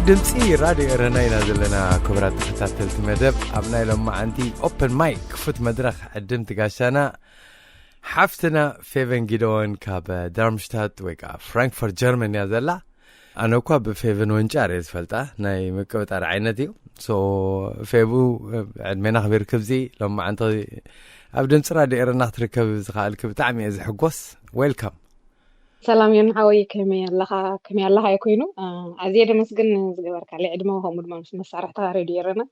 ድምፂ ራድዮ ኤረና ኢና ዘለና። ክቡራት ተኸታተልቲ መደብ፣ ኣብ ናይ ሎማዓንቲ ኦፕን ማይክ ክፉት መድረኽ ዕድምቲ ጋሻና ሓፍትና ፌቨን ጊደዎን ካብ ዳርምሽታት ወይ ከዓ ፍራንክፈርት ጀርመን እያ ዘላ። ኣነ እኳ ብፌቨን ወንጫር እየ ዝፈልጣ፣ ናይ ምቅብጣር ዓይነት እዩ። ሶ ፌቡ፣ ዕድሜና ክቢር ክብዚ ሎማዓንቲ ኣብ ድምፂ ራድዮ ኤረና ክትርከብ ዝኸኣልኪ ብጣዕሚ እየ ዝሕጎስ። ዌልካም። ሰላም ዮኒ ሓወይ፣ ከመይ ኣለኻ? ከመይ ኣለኻ እዩ ኮይኑ። ኣዝየ ደመስግን ዝገበርካለይ ዕድመ፣ ከምኡ ድማ ምስ መሳርሕትኻ ሬድዮ ኤረና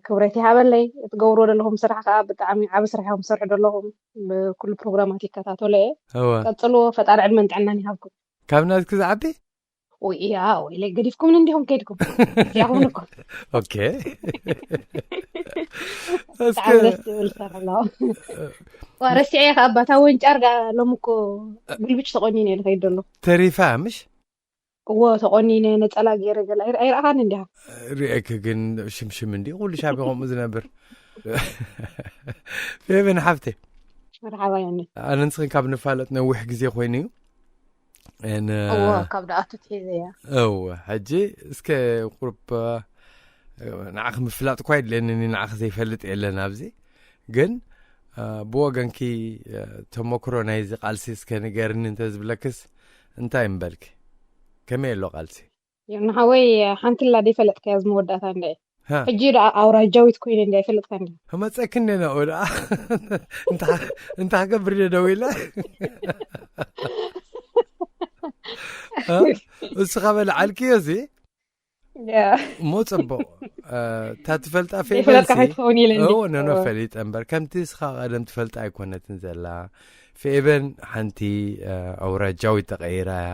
ክብረት ይሃበለይ። እትገብርዎ ዘለኹም ስራሕ ከዓ ብጣዕሚ ዓቢ ስራሕ እዮም ትሰርሑ ዘለኹም። ብኩሉ ፕሮግራማት ይከታተሎ እየ። እወ። ቀጽልዎ፣ ፈጣሪ ዕድመን ጥዕናን ይሃብኩም። ካብ ናትኪ ዝዓቢ? ውይ፣ ያ ወይለይ፣ ገዲፍኩምኒ እንዲኹም ከይድኩም። ያኹም እኮ ኦኬ። እስከ ብጣዕሚ ደስ ዝብል ስራሕ ኣለዎ። ዋ፣ ረሲዐ እየ ከዓ፣ ኣባታ ወንጫር ዳ ሎም እኮ ግልብጭ ተቆኒነ እየ ዝኸይድ ዘሎ። ተሪፋ ምሽ? እዎ፣ ተቆኒነ፣ ነጸላ ገይረ፣ ገለ ኣይረ-፣ ኣይረኣኻን እንዲኻ። ሪኤኪ ግን ሽምሽም እንዲ ኩሉ ሻብ ከምኡ ዝነብር። ፌቨን ሓፍቴ፣ መርሓባ ዮኒ። ኣነ ንስኽን ካብ ንፋለጥ ነዊሕ ግዜ ኮይኑ እዩ። ን- እዎ፣ ካብ ደኣቱ ትሒዘ እያ። እወ፣ ሕጂ እስከ ቁርብ ንዓኺ ምፍላጥ እኳ የድልየኒ፣ ንዓኺ ዘይፈልጥ የለን ኣብዚ። ግን አ፣ ብወገንኪ አ፣ ተመክሮ ናይዚ ቃልሲ እስከ ንገርኒ እንተ ዝብለክስ እንታይ ምበልኪ? ከመይ ኣሎ ቃልሲ? ዮኒ ሓወይ፣ ሓንቲ ላ ዘይፈለጥካያ እዚ መወዳእታ እንደ ሃ፣ ሕጂ ደኣ ኣውራጃዊት ኮይነ እንደ ኣይፈለጥካ እንደ ህመፀኪ እንደ ናኡ ደኣ እንታ እንታ ክገብር እየ ደው ኢለ። እ? እሱ ካበለ ዓልክዮ እዚ ያ። እሞ ፅቡቕ። እ፣ እታ ትፈልጣ ፌቨን ዘይፈለጥካ ሲ ከይትኸውን ኢለ እንደ እዎ፣ ነኖ ፈሊጠ እምበር ከምቲ እስኻ ቀደም ትፈልጣ ኣይኮነትን ዘላ። ፌቨን ሓንቲ እ፣ ኣውራጃዊት ተቐይራ እያ።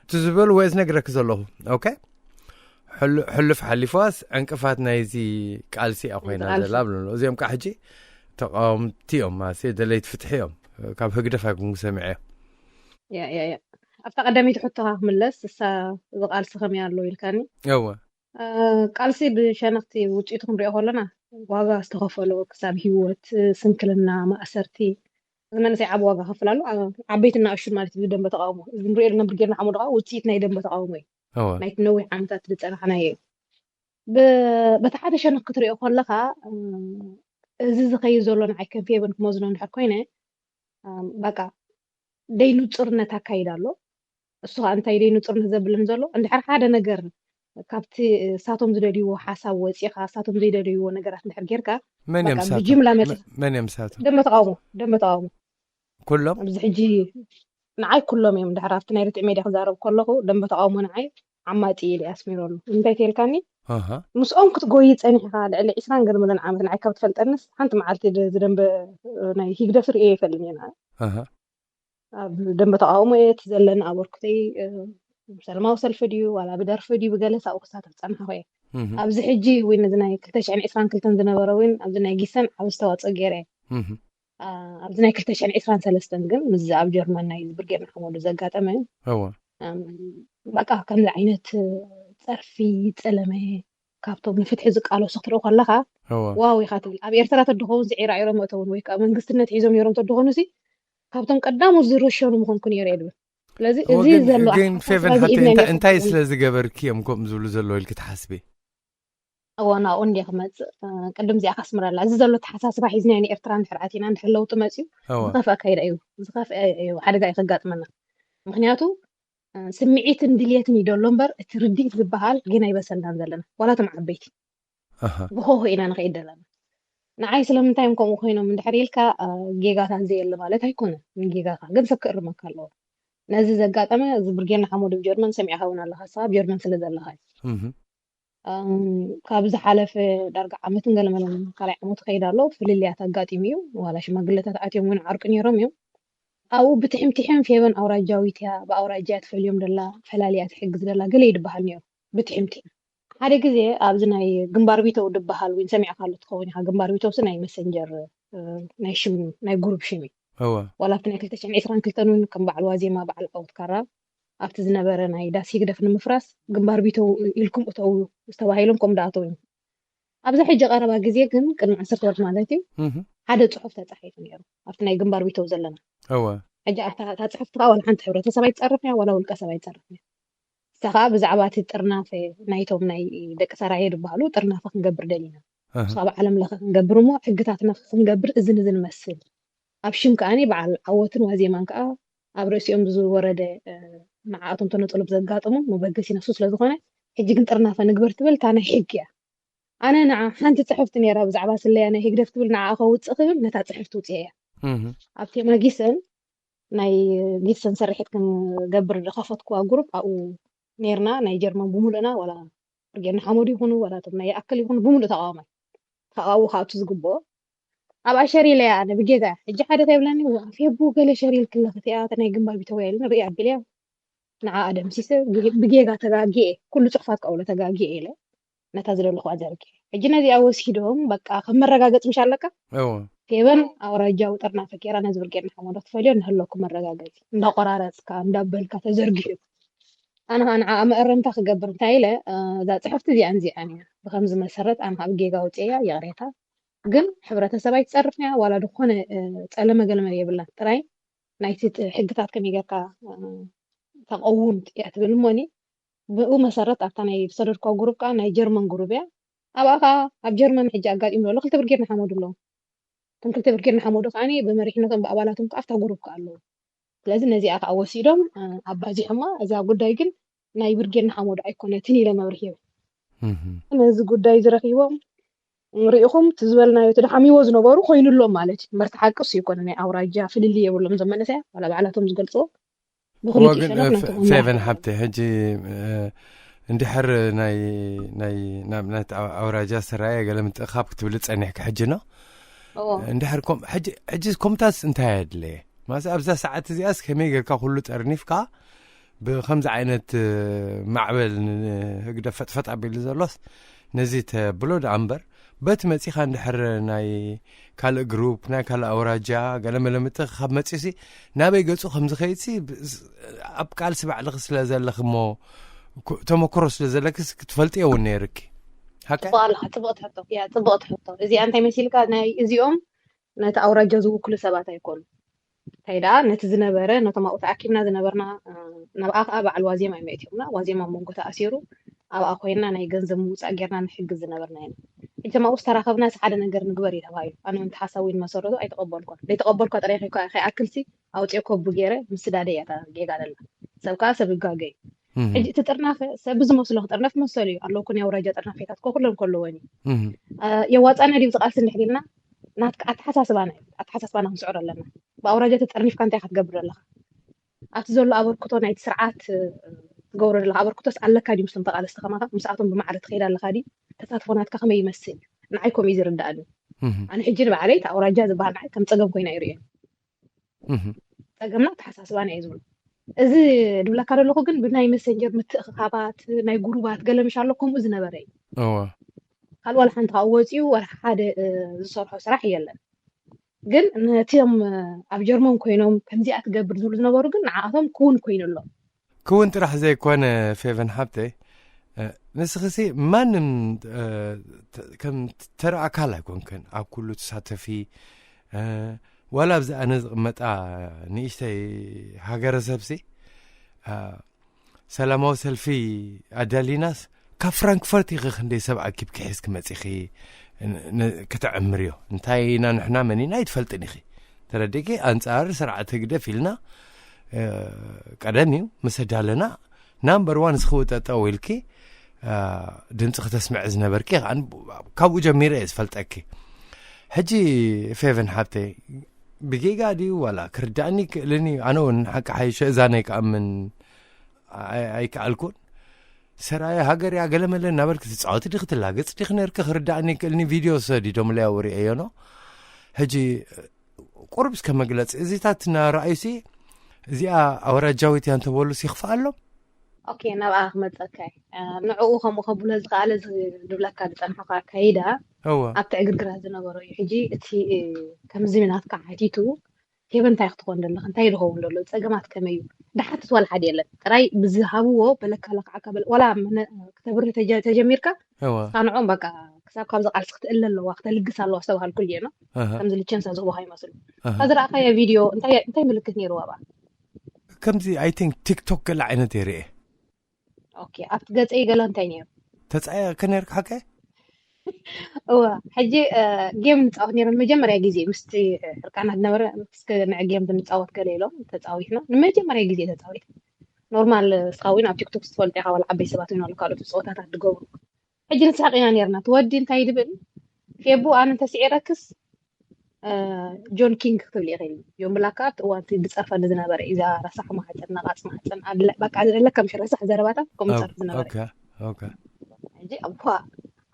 እቲ ዝበልዎ እየ ዝነግረኪ ዘለኹ። ኦኬ፣ ሕሉ- ሕሉፍ ሓሊፍዋስ ዕንቅፋት ናይዚ ቃልሲ እያ ኮይና ናይዚ ቃልሲ። ዘላ ብሎ። እዚኦም ከዓ ሕጂ ተቃወምቲ እዮም፣ ማለት'የ ደለይቲ ፍትሒ እዮም። ካብ ህግደፍ ኣይኮንኩ ሰሚዐ። ያ ያ ያ። ኣብታ ቀዳመይቲ ሕቶኻ ክምለስ፣ እሳ እዚ ቃልሲ ከመይ ኣሎ ኢልካኒ። እወ። እ፣ ቃልሲ ብሸነኽቲ ውፅኢቱ ክንሪኦ ከለና ዋጋ ዝተኸፈሎ ክሳብ ህይወት፣ ስንክልና፣ ማእሰርቲ፣ እዚ መንእሰይ ዓቢ ዋጋ ከፍል ኣሎ። ዓ-፣ ዓበይቲ እናእሹን ማለት እዩ ደንበ ተቃውሞ። እዚ ንሪኦ ዘለና ብርጌድ ንሓመዱ ከዓ ውፅኢት ናይ ደንበ ተቃውሞ እዩ። እወ። ናይቲ ነዊሕ ዓመታት ዝፀናሕናዮ እዩ። ብ-፣ በቲ ሓደ ሸነኽ ክትሪኦ ከለኻ፣ እ፣ እዚ ዝኸይድ ዘሎ ንዓይ ከም ፌቨን ክመዝኖ እንድሕር ኮይነ፣ እ፣ በቃ ደይንጹርነት ኣካይዳ ኣሎ። እሱ ከዓ እንታይ ደይንጹርነት ዘብለኒ ዘሎ፣ እንድሕር ሓደ ነገር ካብቲ ሳቶም ዝደልይዎ ሓሳብ ወፂኻ፣ ሳቶም ዘይደልይዎ ነገራት እንድሕር ጌርካ፣ መን እዮም በቃ ሳቶም? ብጅምላ መፂኻ። መ-፣ መን እዮም ሳቶም? ደንበ ተቃውሞ፣ ደንበ ተቃውሞ። ኩሎም? ኣብዚ ሕጂ ንዓይ ኩሎም እዮም። ድሕር ኣብቲ ናይ ርትዒ ሜድያ ክዛረብ ከለኹ፣ ደንበ ተቃውሞ ንዓይ ዓማፂ ኢለ ኣስሚረሉ። እንታይ ተልካኒ? ኣሃ፣ ምስኦም ክትጎይ ጸኒሕኻ ልዕሊ ዒስራን ገለ መለን ዓመት፣ ንዓይ ካብ ትፈልጠንስ ሓንቲ መዓልቲ ድ-፣ ዝደንበ ናይ ሂግደፍ ርእየ ይፈልም እየ ንዓይ። ኣሃ። ኣብ ደንበ ተቃውሞ እየ፣ እቲ ዘለኒ ኣበርክቶይ፣ እ፣ ብሰላማዊ ሰልፊ ድዩ ዋላ ብደርፊ ድዩ ብገለ ሳብኡ ክሳተፍ ጸናሕኩ እየ። እህ። ኣብዚ ሕጂ እውን ነዚ ናይ ክልተ ሽሕን ዕስራን ክልተን ዝነበረ እውን ኣብዚ ናይ ጊሰን ዓቢ ዝተዋጽኦ ገይረ እየ። እህ። ኣ፣ ኣብዚ ናይ ክልተ ሽሕን ዕስራን ሰለስተን ግን ምስዚ ኣብ ጀርመን ናይ ብርጌድ ንሓመዱ ዘጋጠመ፣ እወ። እም፣ በቃ ከምዚ ዓይነት ጸርፊ፣ ጸለመ፣ ካብቶም ንፍትሒ ዝቃለሱ ክትርኢ ከለኻ እወ። ዋው ኢኻ ትብል። ኣብ ኤርትራ ተድኸውን ዝዒራዒሮም መእተውን ወይ ከዓ መንግስትነት ሒዞም ነይሮም ተድኾኑሲ ካብቶም ቀዳሞት ዝረሸኑ ምኾንኩ ነይረ እየ ድብል። ስለዚ እወ፣ እዚ ግን፣ ዘሎ ግን ኣተሓሳስባ ፌቨን እዚ ሓተይ ሂብና እንታይ፣ ነይርና እንታይ እዮም። ስለ ዝገበርኪ እዮም ከምኡ ዝብሉ ዘለዉ ኢልኪ ትሓስቢ? እወ፣ ናብኡ እንድየ ክመጽእ። እ፣ ቅድም እዚኣ ከስምረላ። እዚ ዘሎ ኣተሓሳስባ ሒዝና ንኤርትራ እንድሕር ኣቲና፣ እንድሕር ለውጢ መጽዩ፣ እወ። ዝኸፍአ ኣካይዳ እዩ። ዝኸፍአ እዩ፣ ሓደጋ እዩ ከጋጥመና። ምኽንያቱ፣ እ፣ ስምዒትን ድልየትን እዩ ደሎ እምበር፣ እቲ ርድኢት ዝበሃል ግን ኣይበሰልናን ዘለና። ዋላ እቶም ዓበይቲ። ኣሃ። ብኾኾ ኢና ንኸይድ ዘለና። ንዓይ ስለምንታይ እዮም ከምኡ ኮይኖም እንድሕር ኢልካ፣ እ፣ ጌጋታት ዘየለ ማለት ኣይኮነን። ንጌጋኻ ግን ሰብ ክእርመካ ኣለዎ። ነዚ ዘጋጠመ፣ እዚ ብርጌድ ንሓመዱ ኣብ ጀርመን ሰሚዕኻ እውን ኣለኻ፣ ንስኻ ኣብ ጀርመን ስለ ዘለኻ እዩ። እህ። እም፣ ካብ ዝሓለፈ ዳርጋ ዓመትን ገለ መለን ካልኣይ ዓመቱ ከይድ ኣሎ፣ ፍልልያት ኣጋጢሙ እዩ። ዋላ ሽማግለታት ኣትዮም እውን ዓርቂ ነይሮም እዮም። ኣብኡ ብትሕምቲሕም ፌቨን ኣውራጃዊት እያ፣ ብኣውራጃ እያ ትፈልዮም ደላ፣ ፈላልያ ትሕግዝ ደላ፣ ገለ እዩ ዝበሃል ነይሩ። ብትሕምቲሕም። ሓደ ግዜ ኣብዚ ናይ ግንባር ቢተው ዝበሃል እውን ሰሚዕካ ኣሎ ትኸውን ኢኻ። ግንባር ቢተውሲ ናይ መሰንጀር፣ እ፣ ናይ ሽም፣ ናይ ጉሩብ ሽም እዩ። እወ። ዋላ ኣብቲ ናይ ክልተ ሽሕን ዕስራን ክልተን እውን ከም በዓል ዋዜማ፣ በዓል ዓወት ካራ፣ ኣብቲ ዝነበረ ናይ ዳስ ህግደፍ ንምፍራስ ግንባር ቢተው ኢልኩም እተው ዝተባሂሎም ከምኡ ደኣ እተው እዮም። ኣብዛ ሕጂ ቀረባ ግዜ ግን ቅድሚ ዓሰርተ ወርሒ ማለት እዩ፣ እህ። ሓደ ጽሑፍ ተጻሒፉ ነይሩ። ኣብቲ ናይ ግንባር ቢተው ዘለና። እወ። ሕጂ ኣብታ፣ እታ ጽሕፍቲ ከዓ ዋላ ሓንቲ ሕብረተሰብ ኣይትጸርፍን እያ፣ ዋላ ውልቀ ሰብ ኣይትጸርፍን እያ። ንሳ ከዓ ብዛዕባ እቲ ጥርናፈ ናይቶም ናይ ደቂ ሰራየ ዝበሃሉ ጥርናፈ ክንገብር ደሊና። ኣሃ። ንሱ ኣብ ዓለም ለኸ ክንገብር እሞ ሕግታትና ክንገብር እዝን እዝን መስል። ኣብ ሽም ከዓኒ በዓል ዓወትን ዋዜማን ከዓ ኣብ ርእሲኦም ብዝወረደ፣ እ፣ ንዓኣቶም ተነጸሎ ብዘጋጥሞም መበገሲ ነሱ ስለ ዝኾነ፣ ሕጂ ግን ጥርናፈ ንግበር ትብል እታ ናይ ሕጊ እያ። ኣነ ንዓ ሓንቲ ጽሕፍቲ ነይራ ብዛዕባ ስለያ ናይ ህግደፍ ትብል ንዓኣ ከውጽእ ክብል ነታ ጽሕፍቲ ውጽኤ እያ። እህ። ኣብ ቴማ ጊሰን ናይ ጊሰን ስርሒት ክንገብር ዝኸፈትኩዋ ግሩፕ ኣብኡ ነይርና። ናይ ጀርመን ብምሉእና ዋላ ብርጌድ ንሓመዱ ይኹኑ ዋላ እቶም ናይ ይኣክል ይኹኑ ብምሉእ ተቃዋማይ ተቃውሞ ክኣቱ ዝግብኦ ኣብኣ ሸር ኢለ እያ ኣነ ብጌጋ። ሕጂ ሓደ ተይብለኒ "ዋ፣ ፌቡ ገለ ሸር ኢልክለኺ እቲኣ እታ ናይ ግንባር ቢተውያ" ኢለ ንርኢ ኣቢለያ ንዓ ኣደምሲሰ ብጌጋ ተጋጊኤ ኩሉ ጽሑፋት ከውሎ ተጋጊኤ ኢለ ነታ ዝደለኹዋ ዘርጊሐ። ሕጂ ነዚኣ ወሲዶም በቃ ከም መረጋገጽ ምሽ ኣለካ እዎ። ፌበን ኣውራጃዊ ጥርናፈ ጌራ ነዚ ብርጌድ ንሓመዱ ክትፈልዮ ንህለኩ መረጋገጺ እንዳቆራረጽካ እንዳበልካ ተዘርጊሑ። ኣነ ከዓ ንዓ መእረምታ ክገብር እንታይ ኢለ፣ እ፣ እዛ ጽሕፍቲ እዚኣን እዚኣን እያ። ብኸምዚ መሰረት ኣነ ከዓ ብጌጋ ውፅኤያ ይቕሬታ። ግን ሕብረተሰብ ኣይትጸርፍን እያ፣ ዋላ ዝኾነ፣ እ፣ ጸለመ ገለመ የብላን። ጥራይ ናይቲ ጥ-፣ ሕግታት ከመይ ጌርካ፣ እ፣ ተቐውም እያ ትብል እሞኒ። ብኡ መሰረት ኣብታ ናይ ዝሰደድኳ ግሩፕ ከዓ ናይ ጀርመን ግሩፕ እያ። ኣብኣ ከዓ ኣብ ጀርመን ሕጂ ኣጋጢሙ ዘሎ ክልተ ብርጌድ ንሓመዱ ኣለዉ። እቶም ክልተ ብርጌድ ንሓመዱ ከዓ ብመሪሕነቶም ብኣባላቶም ከዓ ኣብታ ግሩፕ ከዓ ኣለዉ። ስለዚ ነዚኣ ከዓ ወሲዶም፣ እ፣ ኣባዚሖማ። እዛ ጉዳይ ግን ናይ ብርጌድ ንሓመዱ ኣይኮነትን ኢለ መብርሂ ይህብ። እህ። ነዚ ጉዳይ ዝረኺቦም ርኢኹም እቲ ዝበልናዮ እቲ ደሓሚዎ ዝነበሩ ኮይኑሎም ማለት እዩ። መርቲ ሓቂ እሱ ይኮነ ናይ ኣውራጃ ፍልልይ የብሎም። እዞም መንእሰያት ዋላ ባዕላቶም ዝገልፅዎ ብክልቲኡ ወግን፣ ሸነኽ እ፣ ናቶም ፌቨን ኣመራርሓ ሓብተ፣ ሕጂ፣ እ፣ እንድሕር ናይ፣ ናይ፣ ናብ፣ ናይቲ ኣው-፣ ኣውራጃ ሰራየ ገለ ምትእኻብ ክትብል ጸኒሕካ ሕጂ ነው? እዎ። እንድሕር ኮም-፣ ሕጂ፣ ሕጂ ኮምታስ እንታይ ኣድለየ? ማለትስ ኣብዛ ሰዓት እዚኣስ ከመይ ጌርካ ኩሉ ጠርኒፍካ ብኸምዚ ዓይነት፣ እ፣ ማዕበል ንህግደፍ ፈጥፈጥ ኣቢሉ ዘሎስ ነዚ ተብሎ ደኣ እምበር፣ በቲ መጺኻ እንድሕር ናይ ካልእ ግሩፕ፣ ናይ ካልእ ኣውራጃ፣ ገለ መለ ምትእኻብ መጺኡሲ ናበይ ገጹ ከም ዝኸይድሲ ብ-፣ ስ-፣ ኣብ ቃልሲ ባዕልኺ ስለ ዘለኺ እሞ፣ ኩ-፣ ተመክሮ ስለ ዘለኪስ ክትፈልጥዮ እውን ነይርኪ። ሓቀይ? ጽቡቕ ኣለኻ፣ ጽቡቕቲ ሕቶ። ያ፣ ጽቡቕቲ ሕቶ። እዚኣ እንታይ መሲልካ? ናይ እዚኦም ነቲ ኣውራጃ ዝውክሉ ሰባት ኣይኮኑ። እንታይ ደኣ፣ ነቲ ዝነበረ፣ ነቶም ኣብኡ ተኣኪብና ዝነበርና፣ እ፣ ናብኣ ከኣ በዓል ዋዜማ እዮም የእትዮምና። ዋዜማ ኣብ መንጎ ተኣሲሩ፣ ኣብኣ ኮይንና ናይ ገንዘብ ምውጻእ ጌርና ንሕግዝ ዝነበርና ኢና። ሕጂ ኣብኡ ዝተራኸብናስ ሓደ ነገር ንግበር እዩ ተባሂሉ። ኣነ እውን እቲ ሓሳብ እውን መሰረቱ ኣይተቐበልኳን። ዘይተቐበልኳ ጥራይ ከይኮ-፣ ከይኣክልሲ፣ ኣውጺኤ ኮቡ ገይረ ምስዳደ እያ እታ ጌጋ ዘላ። ሰብ ከኣ ሰብ ይጋገ እዩ። እህ። ሕጂ እቲ ጥርናፈ ሰብ ብዝመስሎ ክጥርነፍ መሰሉ እዩ። ኣለውኩ ናይ ኣውራጃ ጥርናፌታት እኮ ኩለን ከለወን እዩ። እህ። እ፣ የዋጻና ድዩ ዝቃልሲ እንድሕር ኢልና ናትካ ኣተሓሳስባና እዩ። ኣተሓሳስባና ክንስዕሮ ኣለና። ብኣውራጃ ተጠርኒፍካ እንታይ ኢኻ ትገብር ዘለኻ? ኣብቲ ዘሎ ኣበርክቶ ናይቲ ስርዓት፣ እ፣ ትገብሮ ዘለኻ ኣበርክቶስ ኣለካ ድዩ? ምስቶም ተቃለስቲ ከማኻ ምስኣቶም ብማዕረ ትኸይድ ኣለኻ ድዩ? ተሳትፎ ናትካ ከመይ ይመስል? ንዓይ ከምኡ እዩ ዝርድኣኒ። እህ። ኣነ ሕጂ ንባዕለይ እቲ ኣውራጃ ዝበሃል ንዓይ ከም ጸገም ኮይና ይርእዮ። እህ። ጸገምና ኣተሓሳስባና እዩ ዝብሎ። እዚ ድብለካ ዘለኹ ግን ብናይ መሰንጀር ምትእኽኻባት፣ ናይ ጉሩባት ገለ ምሽ ኣሎ፣ ከምኡ ዝነበረ እዩ። እወ። ካልእ ዋላ ሓንቲ ካብኡ ወጺኡ ዋላ ሓደ፣ እ፣ ዝሰርሖ ስራሕ የለን። ግን ነቲኦም፣ እ፣ ኣብ ጀርመን ኮይኖም ከምዚኣ ትገብር ዝብሉ ዝነበሩ ግን ንዓኣቶም ክውን ኮይኑሎም። ክውን ጥራሕ ዘይኮነ ፌቨን ሓብተይ፣ እ፣ ንስኽሲ ማንም፣ እ፣ ተ-፣ ከም ተራ ኣካል ኣይኮንክን። ኣብ ኩሉ ትሳተፊ፣ እ፣ ዋላ ኣብዚ ኣነ ዝቕመጣ ንእሽተይ ሃገረሰብሲ፣ እ፣ ሰላማዊ ሰልፊ ኣዳሊናስ ካብ ፍራንክፈርት ኢኺ ክንደይ ሰብ ኣኪብኪ ሒዝኪ መጺኺ ን-፣ ን-፣ ከተዕምርዮ። እንታይ ኢና ንሕና መን ኢና ኣይትፈልጥን ኢኺ። ተረዲእኪ? ኣንጻር ስርዓት ህግደፍ ኢልና፣ እ፣ ቀደም እዩ ምስ ኣዳለና ናምበር ዋን እስኺ ጠጠው ኢልኪ፣ እ፣ ድምፂ ክተስምዐ ዝነበርኪ። ኣን-፣ ካብኡ ጀሚረ እየ ዝፈልጠኪ። ሕጂ ፌቨን ሓብተይ ብጌጋ ድዩ ዋላ ክርዳእኒ ይክእልን እዩ። ኣነ እውን ሓቂ ሓይሸ እዛ ናይ ክኣምን ኣይ-፣ ኣይከኣልኩን። ሰራየ ሃገር እያ ገለመለ እናበልክ ትጻወቲ ዲኺ ትላገጽ ዲኺ ነርኪ ክርዳእኒ ይክእልኒ። ቪድዮ ሰዲዶምለይ ኣብኡ ርእየዮ ኖ። ሕጂ ቁሩብ እስከ መግለጺ እዚታት እናረኣዩሲ እዚኣ ኣውራጃዊት እያ እንተበሉስ ይኽፍኣሎም? ኦኬ፣ ናብኣ ክመጸካ እየ። እ፣ ንዕኡ ከምኡ ከብሎ ዝኸኣለ እዚ ድብለካ ዝጸንሐኻ ኣካይዳ እወ። ኣብቲ ዕግርግራት ዝነበሮ እዩ። ሕጂ እቲ፣ እ፣ ከምዚ ናትካ ሓቲቱ ፌቨ እንታይ ክትኾን ዘለኻ? እንታይ ዝኸውን ዘሎ? ጸገማት ከመይ እዩ? ድሓትት ዋላ ሓደ የለን። ጥራይ ብዝሃብዎ በለካ ለክዓካ በለ-፣ ዋላ መነ-፣ ክተብርህ ተጀ-፣ ተጀሚርካ እወ። እስኻ ንዕኦም በቃ ክሳብ ካብዚ ቃልሲ ክትእለ ኣለዋ፣ ክተልግስ ኣለዋ ዝተባሃልኩ እየ ነው። ኣሃ። ከምዚ ልቸንሳ ዝህቡኻ ይመስሉ። ኣሃ። ከዚ ረኣኻዮ ቪድዮ እንታይ፣ እንታይ ምልክት ነይርዎ ኣብኣ? ከምዚ፣ I think፣ ቲክቶክ ገለ ዓይነት እየ ርኤ። ኦኬ፣ ኣብቲ ገጸይ ገለ እንታይ ነይሩ? ተጻይቕኪ ነርኪ ሓቀ? እወ፣ ሕጂ እ፣ ጌም ንጻወት ነይረ ንመጀመርያ ግዜ ምስቲ ሕርቃና ዝነበረ እስከ ንዕ ጌም ንጻወት ገለ ኢሎም ተጻዊትና ንመጀመርያ ግዜ ተጻዊት። ኖርማል፣ እስኻ እውን ኣብ ቲክቶክ ዝትፈልጦ ኢኻ፣ ዋላ ዓበይ ሰባት እውን ኣለዉ ካልኦት ጸወታታት ዝገብሩ። ሕጂ ንስሕቕ ኢና ነርና። እቲ ወዲ እንታይ ድብል ፌቡ ኣነ እንተስዒረክስ ጆን ኪንግ ክትብል ኢኺ። ጆን ብላክ ኣብቲ እዋን እቲ ዝጸርፈኒ ዝነበረ እዩ። እዛ ረሳሕ ማህፀን፣ ነቓጽ ማህፀን፣ ኣድለ በቃ ዝደለካ ምሽ ረሳሕ ዘረባታት ከምኡ ጸርፍ ዝነበረ። ኦኬ ኦኬ ሕጂ እኳ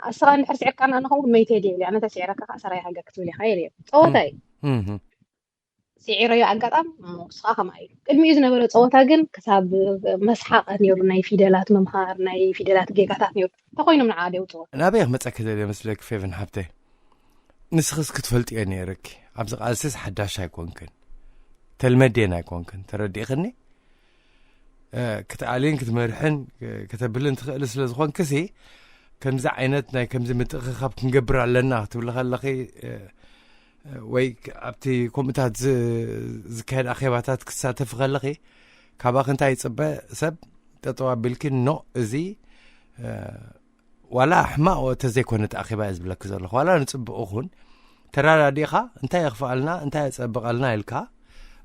ኣስኻ እንድሕር ስዒርካና ንኸውን መይተ ድየ ኢለ ኣነ ተስዒረካ ከዓ ሰራይ ሃገር ክትብል ኢኻ ኢለ። ጸወታ እዩ። እህ ስዒረዮ ኣጋጣም ንስኻ ከምኣ እዩ። ቅድሚኡ ዝነበረ ጸወታ ግን ክሳብ መስሓቕ ነይሩ፣ ናይ ፊደላት ምምሃር፣ ናይ ፊደላት ጌጋታት ነይሩ። ተኾይኖም ንዓ ደውፅዎ። ናበይ ክመፀኪ ደልየ መስለኪ ፌቨን ሓብተይ? ንስኽስ ክትፈልጥዮ ነይርኪ። ኣብዚ ቃልስስ ሓዳሽ ኣይኮንክን፣ ተልመዴን ኣይኮንክን። ተረዲእኽኒ? እ፣ ክትኣልይን ክትመርሕን እ፣ ከተብልን ትኽእሊ ስለ ዝኾንክሲ ከምዚ ዓይነት ናይ ከምዚ ምትእኽኻብ ክንገብር ኣለና ክትብሊ ከለኺ እ፣ እ፣ ወይ ኣብቲ ከምኡታት ዝ- ዝካየድ ኣኼባታት ክትሳተፊ ከለኺ ካባኺ እንታይ ይፅበ ሰብ? ጠጠው ኣቢልኪ ኖ፣ እዚ እ፣ ዋላ ሕማቕ ተዘይኮነ እቲ ኣኼባ እየ ዝብለኪ ዘለኹ። ዋላ ንፅቡቕ ኹን ተራዳዲእኻ እንታይ የኽፍኣልና እንታይ የፀብቐልና ኢልካ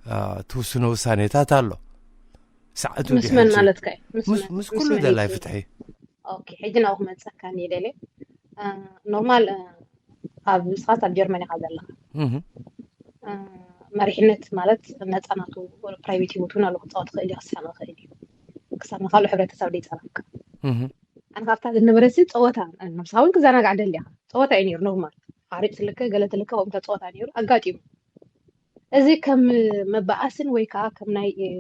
እ፣ ትውስኖ ውሳኔታት ኣሎ። ሰዓቱ ምስ መን ማለትካ እዩ? ምስ ምስ መን? ምስ ምስ ኩሉ መን ደላይ እዩ? ፍትሒ። ኦኬ፣ ሕጂ ናብኡ ክመፀካ እየ ደልየ። እ፣ ኖርማል፣ እ፣ ኣብ ንስኻ ኣብ ጀርመን ኢኻ ዘለኻ። እህ እ፣ መሪሕነት ማለት ነፃ ናቱ ፕራይቬት ህይወቱ እውን ኣለዎ። ክፃወት ይኽእል እዩ፣ ክስሕቕ ይኽእል እዩ። ክሳብ ንካልእ ሕብረተሰብ ዘይፀረፍካ። እህ ኣነ ካብታ ዝነበረሲ ፀወታ፣ ነብስኻ እውን ክዘናጋዕ ደሊ ኢኻ። ፀወታ እዩ ነይሩ ኖርማል። ሓሪፅ ትልከ፣ ገለ ትልከ፣ ከምኡ ፀወታ ነይሩ ኣጋጢሙ። እዚ ከም መበኣስን ወይ ከዓ ከም ናይ እ፣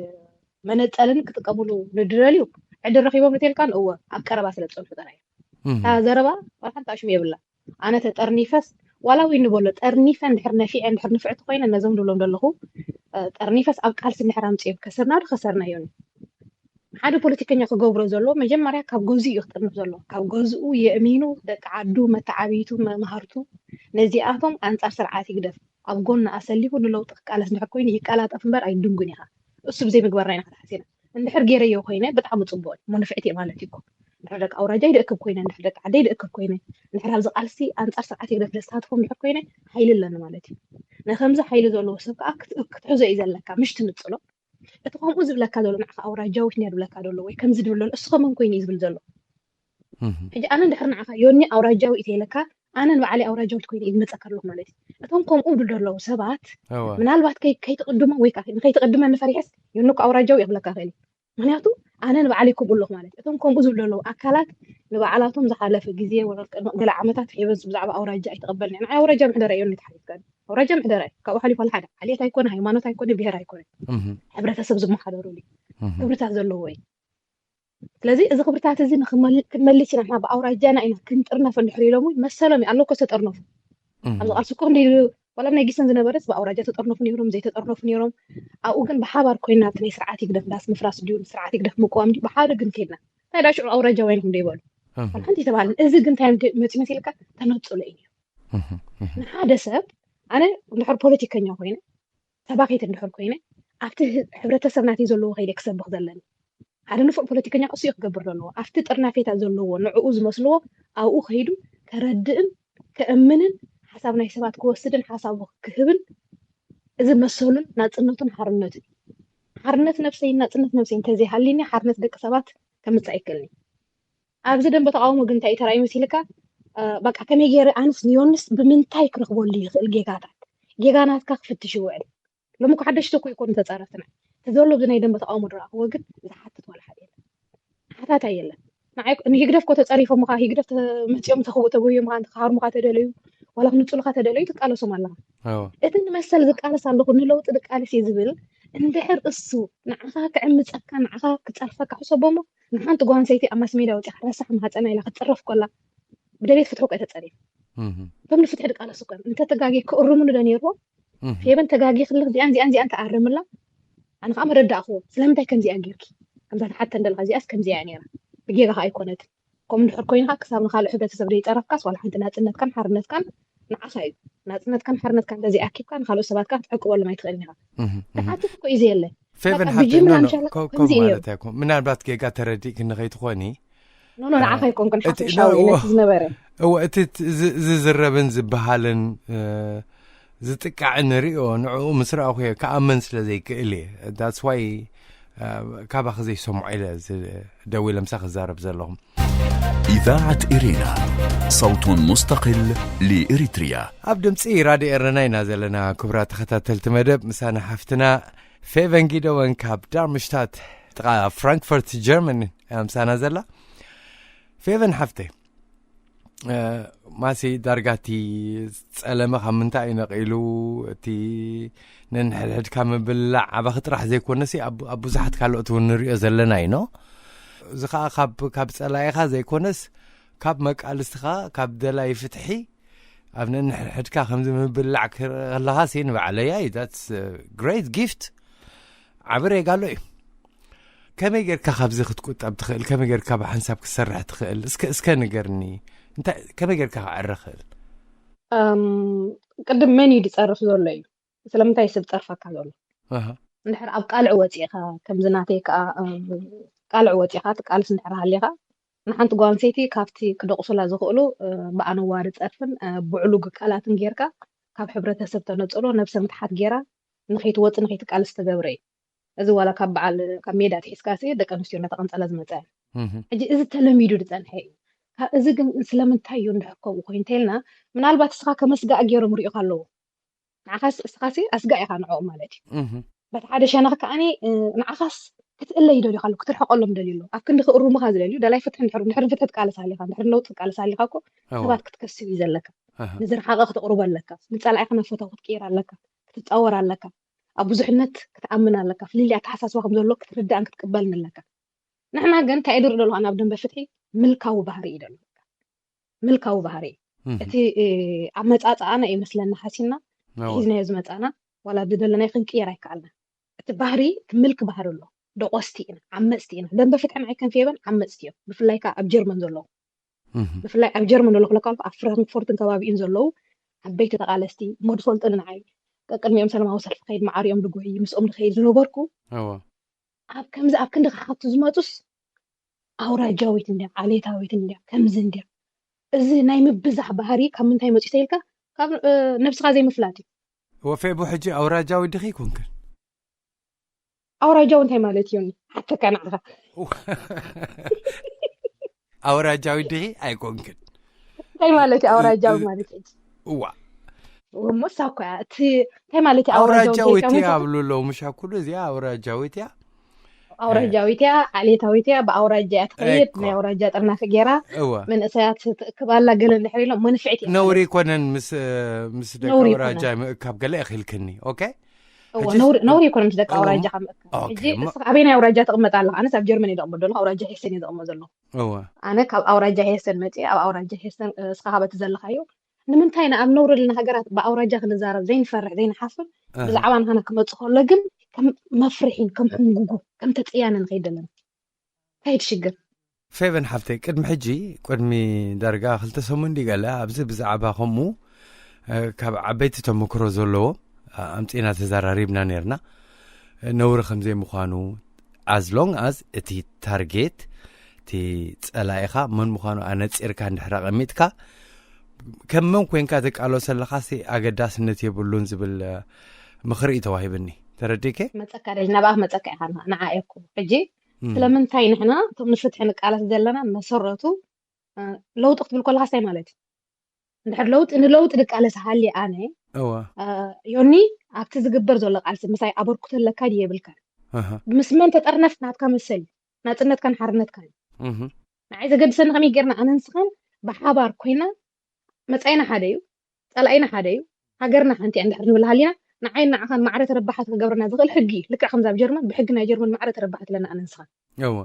መነፀልን ክጥቀምሉ ንድደልዩ ዕድል ረኺቦም ንቴልካን እወ ኣብ ቀረባ ስለ ዝፀንሑ ጥራይ። እህ እታ ዘረባ ዋላ ሓንቲ ኣሽሙ የብላ። ኣነ ተጠርኒፈስ ዋላ ወይ ንበሎ ጠርኒፈ እንድሕር ነፊዐ እንድሕር ንፍዕቲ ኮይነ ነዞም ድብሎም ዘለኹ እ፣ ጠርኒፈስ ኣብ ቃልሲ እንድሕር ኣምፅኦም ከሰርና ዶ ከሰርናዮ? ሓደ ፖለቲከኛ ክገብሮ ዘለዎ መጀመርያ ካብ ገዝኡ እዩ ክጥርንፍ ዘለዎ። ካብ ገዝኡ የእሚኑ ደቂ ዓዱ መተዓብይቱ መምሃርቱ ነዚኣቶም ኣንፃር ስርዓት ይግደፍ ኣብ ጎኒ ኣሰሊፉ ንለውጢ ክቃለስ እንድሕር ኮይኑ ይቀላጠፍ እምበር ኣይድንጉን ኢኻ። እሱ ብዘይ ምግባርና ኢና ክትሓስ ኢና። እንድሕር ገይረዮ ኮይነ ብጣዕሚ ፅቡቅ እዩ። ንፍዕቲ እየ ማለት እዩ እኮ። እንድሕር ደቂ ኣውራጃ ይደእክብ ኮይነ፣ እንድሕር ደቂ ዓደ ይደእክብ ኮይነ፣ እንድሕር ኣብዚ ቃልሲ ኣንፃር ስርዓት ይግደፍ ደስታትፎም እንድሕር ኮይነ ሓይሊ ኣለኒ ማለት እዩ። ንከምዚ ሓይሊ ዘለዎ ሰብ ከዓ ክት- ክትሕዞ እዩ ዘለካ፣ ምሽ ትንፅሎ። እቲ ከምኡ ዝብለካ ዘሎ ንዓኻ ኣውራጃዊት እንድያ ዝብለካ ዘሎ ወይ ከምዚ ድብል ዘሎ እሱ ከመን ኮይኑ እዩ ዝብል ዘሎ። ሕጂ ኣነ እንድሕር ንዓኻ ዮኒ ኣውራጃዊ እተ ኢለካ ኣነ ንባዕለይ ኣውራጃዊት ኮይኑ እዩ ዝመፀካ ኣለኹ ማለት እዩ። እቶም ከምኡ ዝብሉ ዘለዉ ሰባት እወ ምናልባት ከይ- ከይትቕድሞ ወይ ከዓ ንከይትቕድመኒ ፈሪሐስ ዮኒ እኮ ኣውራጃዊ እየ ክብለካ ይኽእል እዩ። ምክንያቱ ኣነ ንባዕለይ ከምኡ ኣለኹ ማለት እዩ። እቶም ከምኡ ዝብሉ ዘለዉ ኣካላት ንባዕላቶም ዝሓለፈ ግዜ ወላ ቅድሚ ገለ ዓመታት ፌቨን ብዛዕባ ኣውራጃ ኣይተቐበልኒ። ንዓይ ኣውራጃ ምሕደራ እዮም ተሓሊፍካ ኣውራጃ ምሕደራ እዩ። ካብኡ ሓሊፉ ዋላ ሓደ ዓሌት ኣይኮነ፣ ሃይማኖት ኣይኮነ፣ ብሄር ኣይኮነ፣ እህ ሕብረተሰብ ዝመሓደሩሉ እዩ። እህ ክብርታት ዘለዎ እዩ። ስለዚ እዚ ክብርታት እዚ ንክመል- ክንመልስ ኢና ንሕና ብኣውራጃና ኢና ክንጥርነፍ እንድሕር ኢሎም እውን መሰሎም እዩ። ኣለኮ ዝተጠርነፉ ኣብዚ ቃልሲ እኮ ክንደይ ዋላ ናይ ጊሰን ዝነበረስ ብኣውራጃ ተጠርነፉ ነይሮም ዘይተጠርነፉ ነይሮም። ኣብኡ ግን ብሓባር ኮይና ኣብቲ ናይ ስርዓት ይግደፍ ዳስ ምፍራስ ድዩ ስርዓት ይግደፍ ምቅዋም ድዩ ብሓደ ግን ከይድና እንታይ ዳ ሽዑ ኣውራጃውያን ኢኹም ደይበሉ ሓንቲ ተባልን እዚ ግን እንታይ መፂኡ መሲልካ ተነፅሎ እዩ። ንሓደ ሰብ ኣነ እንድሕር ፖለቲከኛ ኮይነ ሰባኪት እንድሕር ኮይነ ኣብቲ ህ- ሕብረተሰብ ናተይ ዘለዎ ከይደ ክሰብኽ ዘለኒ ሓደ ንፉዕ ፖለቲከኛ እሱ እዩ ክገብር ዘለዎ ኣብቲ ጥርናፌታ ዘለዎ ንዕኡ ዝመስልዎ ኣብኡ ከይዱ ከረድእን ከእምንን ሓሳብ ናይ ሰባት ክወስድን ሓሳቡ ክህብን እዚ መሰሉን ናፅነቱን ሓርነቱ እዩ። ሓርነት ነብሰይን ናፅነት ነብሰይን እንተዘይሃልዩኒ ሓርነት ደቂ ሰባት ከምፅእ ኣይክእልን እዩ። ኣብዚ ደንበ ተቃውሞ ግን እንታይ እዩ ተራእዩ መሲልካ? እ፣ በቃ ከመይ ገይረ ኣነስ ንዮንስ ብምንታይ ክረኽበሉ ይኽእል ጌጋታት ጌጋ ናትካ ክፍትሽ ይውዕል። ሎሚ እኮ ሓደሽቲ እኮ ይኮኑ ተፃረፍትና እቲ ዘሎ ኣብዚ ናይ ደንበ ተቃውሞ ድረኣኽዎ ግን ዝሓትት ዋላ ሓደ የለን። ሓታታይ የለን። ንዓይ እኮ- ንሂግደፍ እኮ ተፀሪፎምኻ ሂግደፍ ተ- መፂኦም ተኽው ተጎዮምኻ ክሃርሙኻ ተደለዩ ዋላ ክንፅሉኻ ተደለዩ ትቃለሶም ኣለኻ። እወ እቲ ንመሰል ዝቃለስ ኣለኹ ንለውጢ ዝቃለስ እየ ዝብል እንድሕር እሱ ንዓኻ ክዕምፀካ ንዓኻ ክፀርፈካ ሕሰቦሞ ንሓንቲ ጓል ኣንስተይቲ ኣብ ማስ ሜድያ ወፂኻ ረሳሕ ማህፀና ኢላ ክትፅረፍ ኮላ ብደሌት ፍትሒ እኮ ተፀሪፍ እህ እቶም ንፍትሒ ድቃለሱ እኮ እንተ ተጋጊ ክእርሙኒ ዶ ነይርዎ እህ ፌበን ተጋጊ ክልኽ ዚኣን ዚኣን ዚኣን ተኣርምላ ኣነ ከዓ መረዳእክዎ ስለምንታይ ከምዚኣ ጌርኪ ከምዛ ተሓተን ደለካ እዚኣስ ከምዚኣ እያ ነይራ ብጌጋ ከዓ ኣይኮነትን ከምኡ እንድሕር ኮይንካ ክሳብ ንካልእ ሕብረተሰብ ዘይፀረፍካስ ዋላ ሓንቲ ናፅነትካን ሓርነትካን ንዓኻ እዩ ናፅነትካን ሓርነትካን እንተዘይኣኪብካ ንካልኦት ሰባት ከዓ ክትዕቅበሎም ኣይትኽእልን ኢኻ እህ እህ ተሓትት እኮ እዩ ዘየለ ፌቨን በቃ ሓፍተይ ብጅምላ ኖ ኖ ምሻላ ኮ- ከምዚ ከምኡ እዩ። ማለት ኣይኮን። ምናልባት ጌጋ ተረዲእክኒ ከይትኾኒ ኖ ኖ፣ ንዓኻ ኣይኮንኩን እቲ- ሓፈሻዊ ኖ፣ ነቲ ዝነበረ። እወ እቲ ት- ዝ- ዝዝረብን ዝበሃልን እ፣ ዝጥቃዕን ንሪኦ ንዕኡ ምስ ረኣኹ እየ ክኣመን ስለ ዘይክእል እየ። That's why እ፣ ካባኺ ዘይሰምዖ ኢለ ዝ- ደዊለ ምሳኺ ክዛረብ ዘለኹ። إذاعة إرينا، صوت مستقل لإريتريا. ኣብ ድምፂ ራድዮ ኤረና ኢና ዘለና። ክቡራት ተኸታተልቲ መደብ፣ ምሳና ሓፍትና ፌቨን ጊደወን ካብ ዳርምሽታት ጥቓ ፍራንክፈርት ጀርመን እያ ምሳና ዘላ። ፌቨን ሓፍተይ፣ እ፣ ማሲ ዳርጋ እቲ ጸለመ ካብ ምንታይ እዩ ነቒሉ? እቲ ነንሕድሕድካ ምብላዕ ኣባኺ ጥራሕ ዘይኮነሲ ኣብ ኣብ ብዙሓት ካልኦት እውን ንሪኦ ዘለና እዩ ኖ። እዚ ከዓ ካብ ካብ ጸላኢኻ ዘይኮነስ ካብ መቃልስትኻ፣ ካብ ደላይ ፍትሒ ኣብ ነንሕድሕድካ ከምዚ ምብላዕ ክርኢ ከለኻሲ ንባዕለይ ኣይ that's great gift፣ ዓቢ ሬጋሎ እዩ። ከመይ ጌርካ ካብዚ ክትቁጠብ ትኽእል? ከመይ ጌርካ ብሓንሳብ ክትሰርሕ ትኽእል? እስከ እስከ ንገርኒ። እንታይ ከመይ ጌርካ ክዕረ ክእል? እም፣ ቅድም መን እዩ ዝፀርፍ ዘሎ እዩ? ስለምንታይ ሰብ ፀርፈካ ዘሎ? ኣሃ። እንድሕር ኣብ ቃልዕ ወፂእኻ፣ ከምዚ ናተይ ከዓ እም፣ ቃልዕ ወፂእኻ ትቃልስ እንድሕር ሃሊኻ፣ ንሓንቲ ጓል ኣንስተይቲ ካብቲ ክደቑሱላ ዝኽእሉ እ፣ ብኣነዋሪ ፀርፍን እ፣ ብዕሉግ ቃላትን ጌርካ ካብ ሕብረተሰብ ተነፅሎ ነብሰ ምትሓት ጌራ ንኸይትወፂ ንኸይትቃልስ ተገብረ እዩ። እዚ ዋላ ካብ በዓል ካብ ሜዳ ትሒዝካ ሲ ደቂ ኣንስትዮ እናተቐንፀላ ዝመፀ እዩ። እህ። ሕጂ እዚ ተለሚዱ ዝፀንሐ እዩ። ካብ እዚ ግን ስለምንታይ እዩ እንድሕር ከምኡ ኮይኑ እንተልና፣ ምናልባት እስኻ ከመስጋእ ገይሮም ሪኦካ ኣለዎ። ንዓኻስ እስኻሲ ኣስጋእ ኢኻ ንዕኦም ማለት እዩ። እህ። በቲ ሓደ ሸነኽ ከዓኒ እ፣ ንዓኻስ ክትእለ ይደልዩ ኣለዉ፣ ክትርሕቀሎም ደልዩ ኣለዉ። ኣብ ክንዲ ክእርሙኻ ዝደልዩ ደላይ ፍትሒ እንድሕር እንድሕር ፍትሒ ትቃለስ ኣሊኻ፣ እንድሕር ለውጢ ትቃለስ ኣሊኻ እኮ እወ። ሰባት ክትከስብ እዩ ዘለካ። ኣሃ። ንዝረሓቐ ክትቕርቦ ኣለካ፣ ንፀላኢኻ ናብ ፈታዊ ክትቅይር ኣለካ፣ ክትፃወር ኣለካ፣ ኣብ ብዙሕነት ክትኣምን ኣለካ፣ ፍልልይ ኣተሓሳስባ ከም ዘሎ ክትርዳእን ክትቅበልን ኣለካ። ንሕና ግን እንታይ እየ ድርኢ ደለኹ ኣብ ደንበ ፍትሒ ምልካዊ ባህሪ እዩ ደሎ። ምልካዊ ባህሪ እዩ። እህ። እቲ እ፣ ኣመፃፅኣና እዩ መስለና ሓሲና እወ። ሒዝናዮ ዝመፃና ዋላ ዝደለናዮ ክንቅየር ኣይከኣልና። እቲ ባህሪ እቲ ምልክ ባህሪ ኣሎ። ደቆስቲ ኢና፣ ዓመፅቲ ኢና። ደንበ ፍትሒ ንዓይ ከም ፌቨን ዓመፅቲ እዮም። ብፍላይ ከዓ ኣብ ጀርመን ዘለዉ እህ። ብፍላይ ኣብ ጀርመን ዘሎ ክለካ ኣብ ፍራንክፎርትን ከባቢኡን ዘለዉ ዓበይቲ ተቃለስቲ እሞ ዝፈልጡኒ ንዓይ ቀቅድሚኦም ሰላማዊ ሰልፊ ከይድ መዓሪኦም ዝጎይ ምስኦም ዝኸይድ ዝነበርኩ እወ። ኣብ ከምዚ ኣብ ክንዲ ክሓቱ ዝመፁስ ኣውራጃዊት እንድያ ዓሌታዊት እንድያ ከምዚ እንድያ እዚ ናይ ምብዛሕ ባህሪ ካብ ምንታይ መፂኡ ተይልካ ካብ እ፣ ነብስኻ ዘይምፍላጥ እዩ። ወፌቡ ሕጂ ኣውራጃዊ ድኺ ይኮንክን? ኣውራጃዊ እንታይ ማለት እዩ? ሓተካ ንዓኻ ኣውራጃዊ ድኺ ኣይኮንክን? እንታይ ማለት እዩ ኣውራጃዊ ማለት ሕጂ? እዋ። እሞ እሳ እኮ እያ እቲ እንታይ ማለት እዩ ኣውራጃዊ እንታይ ኣውራጃዊት ከመይ እያ ኣብሉ ኣለዉ ምሻ ኩሉ እዚኣ ኣውራጃዊት እያ። ኣውራጃዊት እያ፣ ዓሌታዊት እያ፣ ብኣውራጃ እያ ትኸይድ። እኮ። ናይ ኣውራጃ ጥርናፊ ገይራ እወ። መንእሰያት ትእክብ ኣላ፣ ገለ እንድሕር ኢሎም መንፍዕቲ እያ። ነውሪ ይኮነን ምስ ምስ ደቂ ነውሪ ኣውራጃ ይኮነን። ምእካብ ገለ እኽልክኒ። ኦኬ። እወ፣ ሕጂ- ነውሪ ነውሪ ይኮነን ምስ ደቂ እወ፣ ኣውራጃ እሞ- ካብ ምእካብ። ኦኬ፣ ሕጂ እሞ- እስኻ ኣበየናይ ኣውራጃ ትቕመጥ ኣለኻ? ኣነስ ኣብ ጀርመን እየ ዝቕመጥ ዘለኹ፣ ኣውራጃ ሄሰን እየ ዝቕመጥ ዘለኹ። እወ። ኣነ ካብ ኣውራጃ ሄሰን መፅየ፣ ኣብ ኣውራጃ ሄሰን እ፣ እስኻ ካበቲ ዘለኻዮ ንምንታይ ኢና ኣብ ነውሪ ዘለና ሃገራት ብኣውራጃ ክንዛረብ ዘይንፈርሕ ዘይንሓፍር? ኣህ። ብዛዕባ ንኻና ክመፅእ ከሎ ግን ከም መፍርሒን ከም ሕንጉጉ ከም ተፅያነ ንኸይድ ኣለና። እንታይ እቲ ሽግር? ፌቨን ሓፍተይ ቅድሚ ሕጂ ቅድሚ ዳርጋ ክልተ ሰሙን ዲ ገለ ኣብዚ ብዛዕባ ከምኡ እ፣ ካብ ዓበይቲ ተመክሮ ዘለዎ እ፣ ኣምፂና ተዘራሪብና ነርና። እ፣ ነውሪ ከም ዘይምዃኑ as long as እቲ ታርጌት እቲ ጸላኢኻ መን ምዃኑ ኣነጺርካ እንድሕር ኣቐሚጥካ ከም መን ኮንካ ትቃለሶ ኣለኻሲ ኣገዳስነት የብሉን ዝብል እ፣ ምኽሪ እዩ ተዋሂብኒ። ተረዲከ? መፀካ ደጅ ናብኣ ክመፀካ ኢኻ ንዓ እየ እኮ ሕጂ እም። ስለምንታይ ንሕና እቶም ንፍትሒ ንቃለስ ዘለና መሰረቱ እ፣ ለውጢ ክትብል ከለካ እንታይ ማለት እዩ? እንድሕር ለውጢ ንለውጢ ድቃለስ ሃልየ ኣነ እወ። እ፣ ዮኒ ኣብቲ ዝግበር ዘሎ ቃልሲ ምሳይ ኣበርክቶ ኣለካ ድዩ የብልካ? ኣሃ። ምስ መን ተጠርነፍ ናትካ መሰል እዩ። ናፅነትካን ሓርነትካን እዩ። እህ። ንዓይ ዘገድሰኒ ከመይ ጌርና ኣነ ንስኻን ብሓባር ኮይና መፃኢና ሓደ እዩ፣ ፀላኢና ሓደ እዩ፣ ሃገርና ሓንቲ እያ እንድሕር ንብል ሃሊና ንዓይ ንዓኻን ማዕረ ተረባሓት ክገብረና ዝኽእል ሕጊ እዩ። ልክዕ ከምዚ ኣብ ጀርመን ብሕጊ ናይ ጀርመን ማዕረ ተረባሓት ኣለና ኣነ ንስኻን። እወ።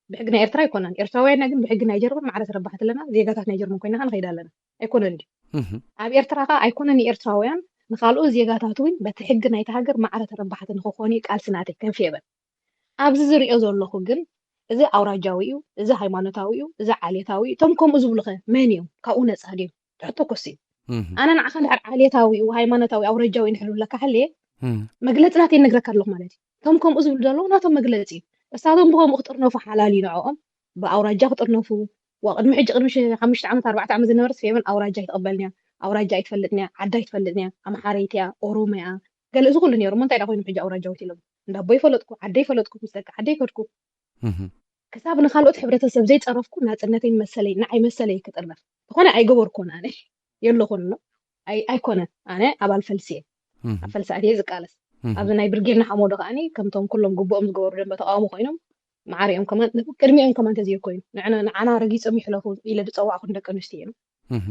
ብሕጊ ናይ ኤርትራ ኣይኮነን ኤርትራውያን ኢና፣ ግን ብሕጊ ናይ ጀርመን ማዕረ ተረባሓት ኣለና፣ ዜጋታት ናይ ጀርመን ኮይና ንኸይድ ኣለና ኣይኮነን ድዩ? እህ። ኣብ ኤርትራ ኸዓ ኣይኮነን ንኤርትራውያን ንኻልኦት ዜጋታት እውን በቲ ሕጊ ናይቲ ሃገር ማዕረ ተረባሓቲ ንክኾኑ እዩ ቃልሲ ናተይ ከም ፌቨን። ኣብዚ ዝሪኦ ዘለኹ ግን እዚ ኣውራጃዊ እዩ፣ እዚ ሃይማኖታዊ እዩ፣ እዚ ዓሌታዊ እዩ። እቶም ከምኡ ዝብሉኸ መን እዮም? ካብኡ ነፃ ድዮም? ትሕቶ ኮስ እዩ። እህ። ኣነ ንዓኻ እንድሕር ዓሌታዊ እዩ፣ ሃይማኖታዊ፣ ኣውራጃዊ እዩ እንድሕር ዝብለካ ሃልየ እህ። መግለፂ ናተይ እነግረካ ኣለኹ ማለት እዩ። እቶም ከምኡ ዝብሉ ዘለዉ ናቶም መግለፂ እዩ። እሳቶም ብከምኡ ክጥርነፉ ሓላል እዩ ንዕኦም። ብኣውራጃ ክጥርነፉ፣ ዋ፣ ቅድሚ ሕጂ፣ ቅድሚ ሽ-፣ ሓሙሽተ ዓመት፣ ኣርባዕተ ዓመት ዝነበረት ፌቨን ኣውራጃ ኣይትቕበልን እያ። ኣውራጃ ኣይትፈልጥን እያ፣ ዓዲ ኣይትፈልጥን እያ፣ ኣምሓረይቲ እያ፣ ኦሮሞ እያ፣ ገለ እዚ ኩሉ ነይሩ። እሞ እንታይ ደኣ ኮይኖም ሕጂ ኣውራጃዊት ኢሎም? እንዳ ኣቦይ ፈለጥኩ፣ ዓደይ ፈለጥኩ፣ ምስ ደቂ ዓደይ ከድኩ። እህ። ክሳብ ንኻልኦት ሕብረተሰብ ዘይፀረፍኩ ናፅነተይን መሰለይ፣ ንዓይ መሰለይ ክጥረፍ ዝኾነ ኣይገበርኩን ኣነ። የለኹን ኣሎ። ኣይ-፣ ኣይኮነን። ኣነ ኣባል ፈልሲ እየ። እህ። ኣብ ፈልሲ ኣትየ ዝቃለስ። እህ። ኣብዚ ናይ ብርጌድ ንሓመዱ ከዓኒ ከምቶም ኩሎም ግቡኦም ዝገበሩ ደንበ ተቃውሞ ኮይኖም፣ ማዕረ እዮም ከማን፣ ቅድሚኦም ከማን ተዘይኮይኑ፣ ንዕና፣ ንዓና ረጊጾም ይሕለፉ ኢለ ዝጸዋዕኩን ደቂ ኣንስትዮ እዮም። እህ።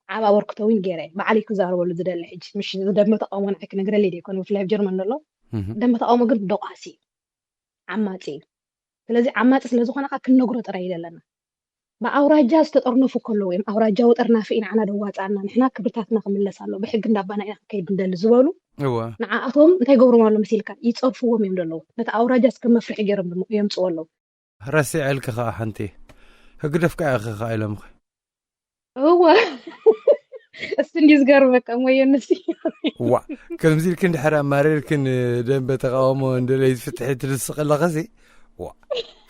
ዓብ ኣበርክቶ እውን ገይረ እየ። ባዕለይ ክዛረበሉ ዝደሊ ሕጂ፣ ምሽ፣ እዚ ደንበ ተቃውሞ ንዓይ ክነግረለይ ደይኮነ፣ ብፍላይ ኣብ ጀርመን ዘሎ እህ። ደንበ ተቃውሞ ግን ደቋሲ እዩ። ዓማጺ እዩ። ስለዚ ዓማጺ ስለ ዝኾነ ከዓ ክንነግሮ ጥራይ እዩ ዘለና። ብኣውራጃ ዝተጠርነፉ ከለዉ እዮም፣ ኣውራጃዊ ጥርናፈ እዩ ንዓና ደዋፅኣና፣ ንሕና ክብርታትና ክምለስ ኣሎ፣ ብሕጊ እንዳባና ኢና ክንከይድ ንደሊ ዝበሉ። እወ። ንዓኣቶም እንታይ ገብሮም ኣሎ መሲልካ? ይፀርፍዎም እዮም ዘለዉ። ነቲ ኣውራጃ እስከ መፍርሒ ገይሮም የምፅዎ ኣለዉ። ረሲዐልኪ ከዓ ሓንቲ ህግደፍ ከዓ ኢኺ ከዓ ኢሎምኺ። እወ። እስቲ እንዲ ዝገርመካ እሞ የንሲ። ዋ፣ ከምዚ ኢልክን ድሕር ኣማሪርክን ደንበ ተቃውሞ እንደለይ ዝፍትሒ ትልስቕ ኣለኸሲ። ዋ፣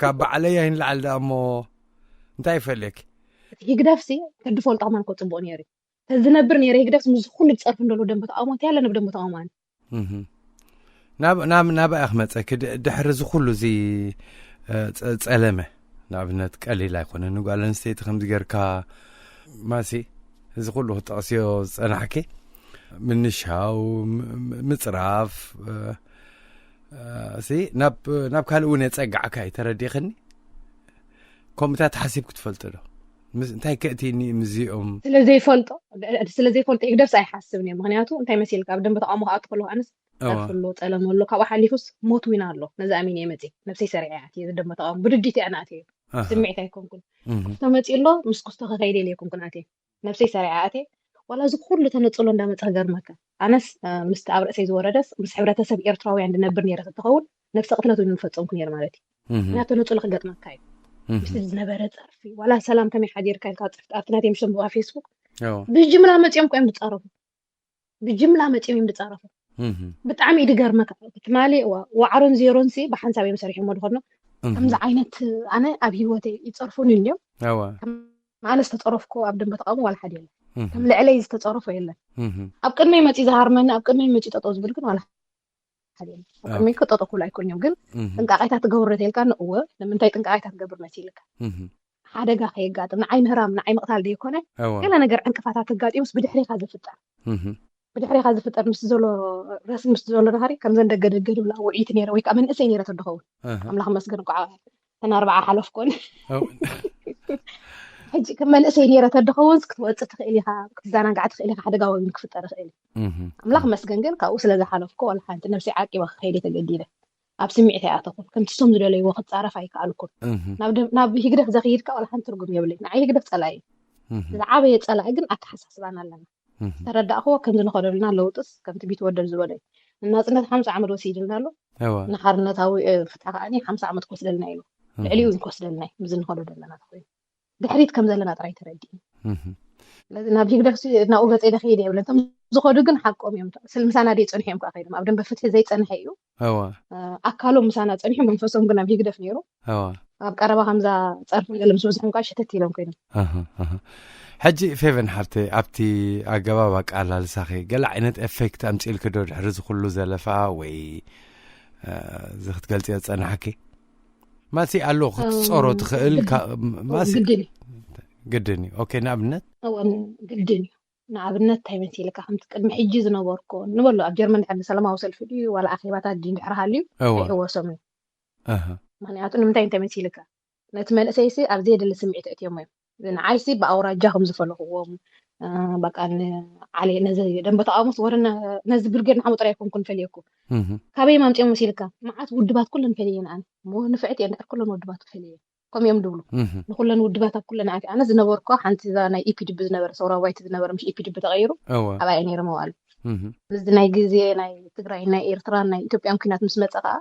ካብ ባዕለይ ኣይንላዓል ደኣ እሞ እንታይ ይፈልየኪ? ህግደፍሲ ተድፈልጦ ከማን እኮ ፅቡቅ ነይሩ እዩ። ተዝነብር ነይረ ህግደፍሲ ምስ ኩሉ ዝፀርፍ እንደሎ ደንበ ተቃውሞ እንታይ ኣለነ ብደንበ ተቃውሞ ኣነ? እህ። ናብ ናብ ናባይ ክመፀኪ ድ- ድሕሪ እዚ ኩሉ እዚ እ፣ ፀ- ፀለመ ንኣብነት ቀሊል ኣይኮነን ንጓል ኣንስተይቲ ከምዚ ጌርካ ማሲ እዚ ኩሉ ክጠቕስዮ ዝፀናሕኪ ምንሻው ም- ም- ምፅራፍ እ፣ እ፣ ሲ ናብ ናብ ካልእ እውን የፀጋዕካ እዩ ተረዲእክኒ ከምኡታት ሓሲብ ክትፈልጡ ዶ ምስ- እንታይ ከእትኒ ምዚኦም ስለዘይፈልጦ ስለዘይፈልጦ ህግደፍሲ ኣይሓስብን እየ። ምክንያቱ እንታይ መሲልካ ኣብ ደንበ ተቃውሞ ክኣቱ ከለኩ ኣነስ እዋ። ጠርፍሎ ፀለመሎ ካብኡ ሓሊፉስ ሞት ዊና ኣሎ። ነዚ ኣሚን እየ መፅእ ነብሰይ ሰሪዐ እየ ኣትየ ዝደንበ ተቃውሞ ብድዲት እየ ኣነ ኣትየ ኣሃ። ስምዒት ኣይኮንኩን እህ። ተመፂ ኣሎ ምስ ኩስቶ ከከይደ ኢለ ይኮንኩን ኣትየ ነብሰይ ሰሪዐ ኣትየ ዋላ እዚ ኩሉ ተነፅሎ እንዳመፀ ክገርመካ ኣነስ እ፣ ምስቲ ኣብ ርእሰይ ዝወረደስ ምስ ሕብረተሰብ ኤርትራውያን ዝነብር ነይረ ተትኸውን ነብሰ ቅትለት እውን ምፈፀምኩ ነይረ ማለት እዩ። እህ። ምክንያቱ ተነፅሎ ክገጥመካ እዩ። እህ። ምስቲ ዝነበረ ፀርፊ ዋላ ሰላም ከመይ ሓዲርካ ኢልካ ፅፍት ኣብቲ ናተይ ምሽቶም ብዋ ፌስቡክ እዎ። ብጅምላ መፂኦም እኮ እዮም ዝፃረፉ። ብጅምላ መፂኦም እዮም ዝፃረፉ። እህ። ብጣዕሚ እዩ ዝገርመካ። ትማሊ ዋ- ዋዕሮን ዜሮን ሲ ብሓንሳብ እዮም ሰሪሖሞ ድኾኖ እህ። ከምዚ ዓይነት ኣነ ኣብ ሂወተይ ይፀርፉኒ እንዲዮም እዎ። ኣነ ዝተፀረፍኩ ኣብ ደንበ ተቃውሞ ዋላ ሓደ የለን። እህ። ከም ልዕለይ ዝተፀረፎ የለን። እህ። ኣብ ቅድመይ መፂ ዝሃርመኒ ኣብ ቅድመይ መፂ ጠጠው ዝብል ግን ዋላ ሓደ የለን። ኣብ ኦኬ። ቅድመይ ክጠጠው ክብሉ ኣይኮን እዮም ግን እህ። ጥንቃቄታት ትገብሩ ዶ ተልካ ንእወ ንምንታይ ጥንቃቄታት ትገብር መሲልካ እህ። ሓደጋ ከየጋጥም ንዓይ ምህራም ንዓይ ምቕታል ዘይኮነ እዎ። ገለ ነገር ዕንቅፋታት ተጋጢሙስ ብድሕሪካ ዝፍጠር እህ። ብድሕሪካ ዝፍጠር ምስ ዘሎ ረስም ምስ ዘሎ ናሃሪ ከምዘን ደገ ደገ ድብላ ውዒት ነይረ ወይ ከዓ መንእሰይ ነይረ ተድኸውን እህ። ኣምላኽ መስገን ቋ ተን ኣርባዓ ሓለፍኮን እው። ሕጂ ከም መንእሰይ ነይረ ተድኸውን ክትወፅእ ትኽእል ኢኻ ክትዘናጋዕ ትኽእል ኢኻ ሓደጋ ወይ ክፍጠር ይኽእል እዩ እህ። ኣምላኽ መስገን ግን ካብኡ ስለ ዝሓለፍኮ ዋላ ሓንቲ ነብሰይ ዓቂበ ክኸይደ ተገዲደ ኣብ ስምዒት ኣይኣተኹን ከምቲ ሶም ዝደለይዎ ክፃረፍ ኣይከኣልኩን እህ። ናብ ደ- ናብ ህግደፍ ዘኽይድካ ዋላ ሓንቲ ትርጉም የብለይ ንዓይ ህግደፍ ፀላኢ እዩ እህ። ዝዓበየ ፀላኢ ግን ኣተሓሳስባና ኣለና እህ። ተረዳእክዎ ከም ዝንኸደልና ለውጥስ ከምቲ ቢትወደድ ዝበለ እዩ ንናፅነት ሓምሳ ዓመት ወሲድልና ኣሎ እዎ። ንሓርነታዊ እ፣ ፍትሒ ከዓ ሓምሳ ዓመት ክወስደልና ኢሉ እህ። ልዕሊኡ እውን ክወስደልና እዩ ምዝንኸዶ ዘለና ተኮይኑ ድሕሪት ከም ዘለና ጥራይ ተረዲእ እህ። ስለዚ ናብ ህግደፍሲ ናብኡ ገፀ ደኸይደ የብለን እቶም ዝኸዱ ግን ሓቆም እዮም ስል ምሳና ደይ ፀንሑ እዮም ከዓ ከይዶም ኣብ ደንበ ፍትሒ ዘይፀንሐ እዩ እዎ። እ፣ ኣካሎም ምሳና ፀኒሑ መንፈሶም ግን ኣብ ህግደፍ ነይሩ እዎ። ኣብ ቀረባ ከምዛ ፀርፊ ገለ ምስ በዝሖም ከዓ ሸተት ኢሎም ኮይኖም ኣሃ፣ ኣሃ። ሕጂ ፌቨን ሓብተይ ኣብቲ ኣገባብ ኣቃላልሳኺ ገለ ዓይነት ኤፌክት ኣምፂእልኪ ዶ ድሕሪ እዚ ኩሉ ዘለፋ ወይ እ፣ እዚ ክትገልፅዮ ዝፀናሕኪ ማሲ ኣሎ ክትፀሮ እም፣ ትኽእል ግድን ካ- ም- እዎ፣ ማሲ ግድን እዩ ግድን እዩ ኦኬ ንኣብነት እዎ ግድን እዩ ንኣብነት እንታይ መሲልካ ከምቲ ቅድሚ ሕጂ ዝነበርኩ ንበሎ ኣብ ጀርመን ድሕሪ ሰላማዊ ሰልፊ ድዩ ዋላ ኣኼባታት ድዩ ድሕሪ ሃልዩ እዎ ኣይሕወሶም እዩ ኣሃ ምክንያቱ ንምንታይ እንታይ መሲልካ ነቲ መንእሰይሲ ኣብ ዘየድሊ ስምዒት እትዮሞ እዮም ንዓይሲ ብኣውራጃ ከም ዝፈለኽዎም እ፣ በቃ ንዓሊ ነዚ ደንበ ተቃውሞስ ወረ ነ- ነዚ ብርጌድ ንሓመጡ ኣይኮንኩን ፈልየኩም እህ፣ ካበይ ማምፅኦም መሲልካ መዓት ውድባት ኩለን ፈልየን ኣነ እሞ ንፍዕት እየ እንድሕር ኩለን ውድባት ፈልየ ከምኡ እዮም ድብሉ እህ፣ ንኩለን ውድባት ኣብ ኩለን ኣቲ ኣነ ዝነበርኩ ሓንቲ እዛ ናይ ኢፒድቢ ዝነበረ ሰውራዊ ባይቲ ዝነበረ ምሽ ኢፒድቢ ተቀይሩ እወ ኣብኣ እየ ነይረ መዋሉ እህ፣ ምስዚ ናይ ግዜ ናይ ትግራይ ናይ ኤርትራ ናይ ኢትዮጵያን ኩናት ምስ መፀ ከዓ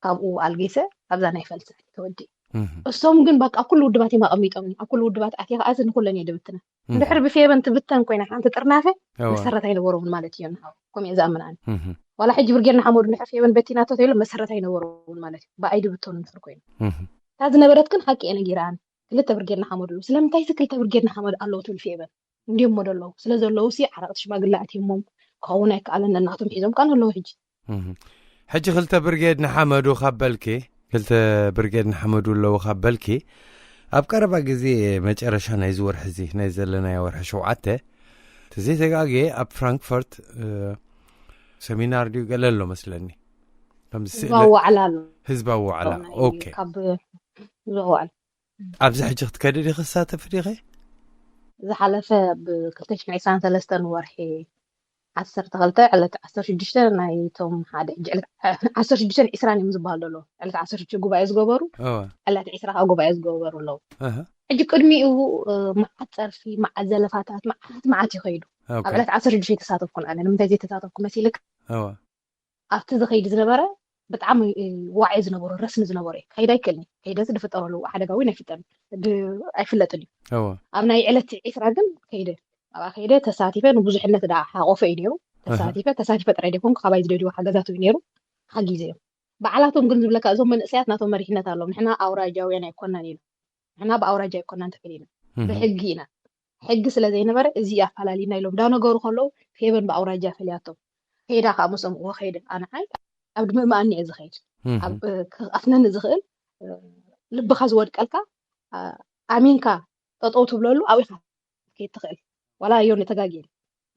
ካብኡ ኣልጊሰ ኣብዛ ናይ ፈልሲ ተወዲ እህ፣ እሶም ግን በቃ ኩሉ ውድባት እዮም ኣቐሚጦም ኣብ ኩሉ ውድባት ኣትየ ከዓ እዚ ንኩለን እየ ድብትነ እህ፣ እንድሕር ብፌቨን ትብተን ኮይና ሓንቲ ጥርናፈ እወ መሰረት ኣይነበሮምን ማለት እዩ ንሃው ከምኡ እየ ዝኣምን ኣነ እህ፣ ዋላ ሕጂ ብርጌድ ንሓመዱ ንሕር ፌበን በቲናቶ ተይሎ መሰረት ኣይነበረውን ማለት እዩ። ብኣይ ድብተኑ ንሕር ኮይኑ እታ ዝነበረት ግን ሓቂ እየ ነጊራን ክልተ ብርጌድ ንሓመዱ እዩ። ስለምንታይ ክልተ ብርጌድ ንሓመዱ ኣለዎ ትብል ፌበን እንዲሞ ደለዉ ስለ ዘለዉ ሲ ዓረቕቲ ሽማግለ ኣትሞም ክኸውን ኣይከኣለን። እናቶም ሒዞም ካን ኣለዉ ሕጂ ሕጂ ክልተ ብርጌድ ንሓመዱ ካብ በልኪ ክልተ ብርጌድ ንሓመዱ ኣለዉ ካብ በልኪ ኣብ ቀረባ ግዜ መጨረሻ ናይዚ ወርሒ እዚ ናይ ዘለናዮ ወርሒ ሸውዓተ ተዘይተጋግየ ኣብ ፍራንክፈርት ሰሚናር ድዩ ገለ ኣሎ መስለኒ። ከምዚ ስእሊ ህዝባዊ ዋዕላ ኣሎ። ህዝባዊ ዋዕላ። ናይ ኦኬ። ካብ ህዝባዊ ዋዕላ ኣብዚ ሕጂ ክትከዲ ዲኺ ክሳተፊ ዲኺ? ዝሓለፈ ብ ክልተ ሽሕን ዕስራን ሰለስተን ወርሒ ዓሰርተ ክልተ ዕለት ዓሰርተ ሽዱሽተ ናይቶም ሓደ ሕጂ ዕለት ዓሰርተ ሽዱሽተን ዕስራን እዮም ዝበሃል ዘሎ። ዕለት ዓሰርተ ሽዱሽተ ጉባኤ ዝገበሩ እወ። ዕለት ዕስራ ከዓ ጉባኤ ዝገበሩ ኣለዉ። ኣሃ። ሕጂ ቅድሚኡ እ፣ መዓት ፀርፊ፣ መዓት ዘለፋታት፣ መዓት መዓት ይኸይዱ። ኦኬ። ኣብ ዕለት ዓሰርተ ሽዱሽተ ተሳተፍኩን ኣነ ንምንታይ ዘይተሳተፍኩ መሲልክ እወ። ኣብቲ ዝኸይድ ዝነበረ ብጣዕሚ እ፣ ዋዒ ዝነበሩ ረስሚ ዝነበሩ እዩ። ከይድ ኣይክእልን እዩ። ከይደስ ዝፍጠረሉ ሓደጋ እውን ኣይፍጠርን ድ- ኣይፍለጥን እዩ። እወ። ኣብ ናይ ዕለት ዒስራ ግን ከይደ ኣብኣ ከይደ ተሳቲፈ ንብዙሕነት ዳ ሓቆፈ እዩ ነይሩ። ተሳቲፈ ተሳቲፈ ጥራይ ደይኮንኩ ካባይ ዝደልዩ ሓገዛት እዩ ነይሩ። ሓጊዘ እዮም ባዕላቶም ግን ዝብለካ እዞም መንእሰያት ናቶም መሪሕነት ኣሎም። ንሕና ኣውራጃውያን ኣይኮናን ኢሉ ንሕና ብኣውራጃ ኣይኮናን ተፈሊና እህ። ብሕጊ ኢና። ሕጊ ስለ ዘይነበረ እዚ ኣፈላሊና ኢሎም ዳነገሩ ከለዉ ፌበን ብኣውራጃ ፈልያቶም ከይዳ ከዓ ምስኦም እወ ከይደ ኣንዓይ ኣብ ድምእማኣኒ እየ ዝኸይድ እህ። ኣብ እ፣ ክኣፍነኒ ዝኽእል እ፣ ልብኻ ዝወድቀልካ ኣ- ኣሚንካ ጠጠው ትብለሉ ኣብኡ ኢኻ ክትከይድ ትኽእል ዋላ እዮ ንተጋጊ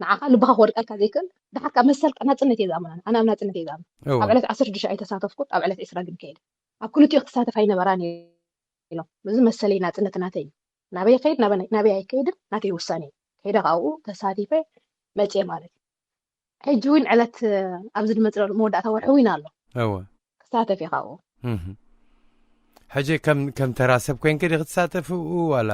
ንዓኻ ልብኻ ክወድቀልካ ዘይክእል ድሓካ መሰልካ ናፅነት እየ ዝኣምን ኣነ ኣነ ኣብ ናፅነት እየ ዝኣምን እወ። ኣብ ዕለት ዓሰርተ ሽዱሽተ ኣይተሳተፍኩት ኣብ ዕለት ዕስራ ግን ከይደ ኣብ ክልቲኡ ክሳተፍ ኣይነበራን እየ ኢሎም እዚ መሰለይ ናፅነት ናተይ እዩ ናበይ ከይድ ናበይ ኣይከይድን ናተይ ውሳኔ እዩ ከይደ ካብኡ ተሳቲፈ መፅየ ማለት እዩ ሕጂ እውን ዕለት ኣብዚ ዝመፅእ መወዳእታ ወርሒ እውን ኣሎ እወ። ክሳተፍ እየ ካብኡ እህ። ሕጂ ከም ከም ተራ ሰብ ኮይንከ ዲ ክትሳተፍ ዋላ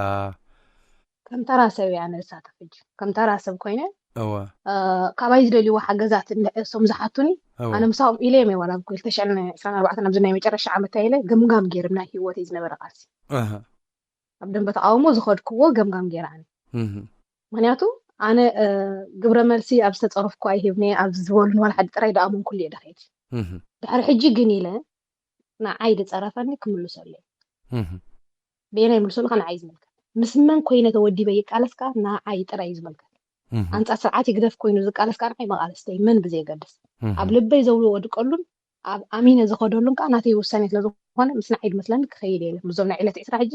ከም ተራ ሰብ እየ ኣነ ዝሳተፍ ሕጂ ከም ተራ ሰብ ኮይነ እወ። እ፣ ካባይ ዝደልይዎ ሓገዛት እንድሕር እሶም ዝሓቱኒ እወ። ኣነ ምሳኦም ኢለ እዮም ዋላ ክልተ ሽሕን ዕስራን ኣርባዕተን ኣብዚ ናይ መጨረሻ ዓመት ኢለ ገምጋም ገይርም ናይ ህይወተይ ዝነበረ ቃልሲ እህ። ኣብ ደንበ ተቃውሞ ዝኸድክዎ ገምጋም ገይረ ኣነ እህ። ምክንያቱ ኣነ እ፣ ግብረ መልሲ ኣብ ዝተፀረፍኩ ኣይሂብኒ ኣብ ዝበሉን ዋላ ሓዲ ጥራይ ደኣመንኩሉ እየ ደኸይድ እህ። ድሕሪ ሕጂ ግን ኢለ ንዓይ ዝፀረፈኒ ክምልሰሉ እየ እህ። በየናይ ምልሰሉ ከ ንዓይ ዝምልከት ምስ መን ኮይነ ተወዲበ ይቃለስ ከ ንዓይ ጥራይ እዩ ዝምልከት እህ። ኣንፃር ስርዓት ይግደፍ ኮይኑ ዝቃለስ ከ ንዓይ መቃለስተይ መን ብዘየገድስ እህ። ኣብ ልበይ ዘውድቀሉን ኣብ ኣሚነ ዝኸደሉን ከዓ ናተይ ውሳኔ ስለ ዝኾነ ምስ ንዓይ ዝመስለኒ ክኸይድ እየ ኢለ ምስዞም ናይ ዕለት ዕስራ ሕጂ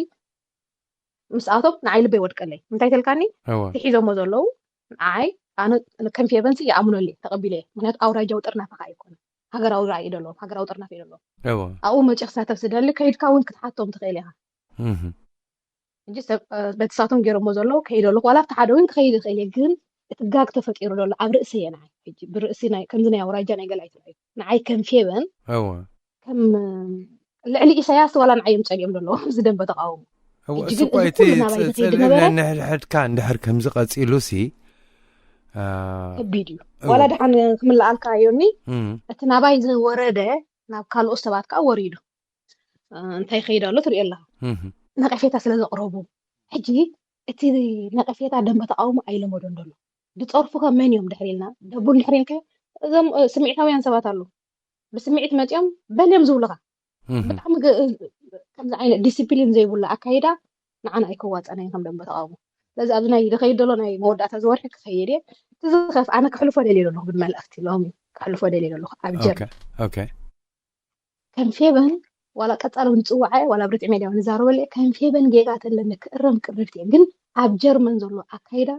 ምስኣቶም ንዓይ ልበይ ወድቀለይ እንታይ ተልካኒ እወ። ሒዞሞ ዘለዉ ንዓይ ኣነ ከም ፌበንሲ ይኣምነሉ እየ ተቐቢለ እየ ምክንያቱ ኣውራጃዊ ጥርናፈ ከዓ ኣይኮነ ሃገራዊ ራእይ ደለዎም ሃገራዊ ጥርናፈ እዩ ደለዎም እወ። ኣብኡ መፂ ክሳተፍ ዝደሊ ከይድካ እውን ክትሓቶም ትኽእል ኢኻ እህ። እንጂ ሰብ እ፣ በቲ ሳቶም ገይሮሞ ዘለዉ ከይደ ኣለኹ ዋላ ኣብቲ ሓደ እውን ክኸይድ ይኽእል እየ ግን እቲ ጋግ ተፈጢሩ ዘሎ ኣብ ርእሲ እየ ንዓይ ሕጂ ብርእሲ ናይ- ከምዚ ናይ ኣውራጃ ናይ ገለ ኣይትርኣዩ ንዓይ ከም ፌበን እወ። ከም እ፣ ልዕሊ ኢሳያስ ዋላ ንዓዮም ፀሊኦም ዘለዎም እዚ ደንበ ተቃውሞ እወ፣ ሕጂ እሱ ግን እኮ እዚ እቲ ኩሉ ናባይ ዝኸይድ ዝፀልእ ዝነበረ ነንሕድሕድካ እንድሕር ከምዚ ቀፂሉ ሲ እ፣ ከቢድ እዩ እወ። ዋላ ደሓን ክምልኣልካ ዮኒ እም፣ እቲ ናባይ ዝወረደ ናብ ካልኦት ሰባት ከዓ ወሪዱ እ፣ እንታይ ይኸይድ ኣሎ ትሪኦ ኣለኻ እህ። ነቐፌታ ስለ ዘቕረቡ ሕጂ እቲ ነቐፌታ ደንበ ተቃውሞ ኣይለመዶን ዘሎ ዝፀርፉ ከ መን እዮም ድሕር ኢልና ደቡል ድሕር ኢልካ እዞም እ፣ ስምዒታውያን ሰባት ኣለዉ ብስምዒት መፂኦም በልዮም ዝብሉኻ እህ። ብጣዕሚ ገ- ከምዚ ዓይነት ዲስፕሊን ዘይብሉ ኣካይዳ ንዓና ኣይከዋፀና እዩ ከም ደንበ ተቃውሞ ስለዚ ኣብዚ ናይ ዝኸይድ ዘሎ ናይ መወዳእታ ዝወርሒ ክኸይድ እየ እቲ ዝኸፍ ኣነ ክሕልፎ ደልየ ዘለኹ ግን መልእኽቲ ሎሚ ክሕልፎ ደልየ ዘለኹ ኣብ ጀር ኦኬ፣ ኦኬ። ከም ፌበን ዋላ ቀፃሊ እውን ዝፅዋዐ ዋላ ኣብ ርትዒ ሜድያ እውን ዝዛረበሉ እየ ከም ፌበን ጌጋ ተለኒ ክእረም ቅርብቲ እየ ግን ኣብ ጀርመን ዘሎ ኣካይዳ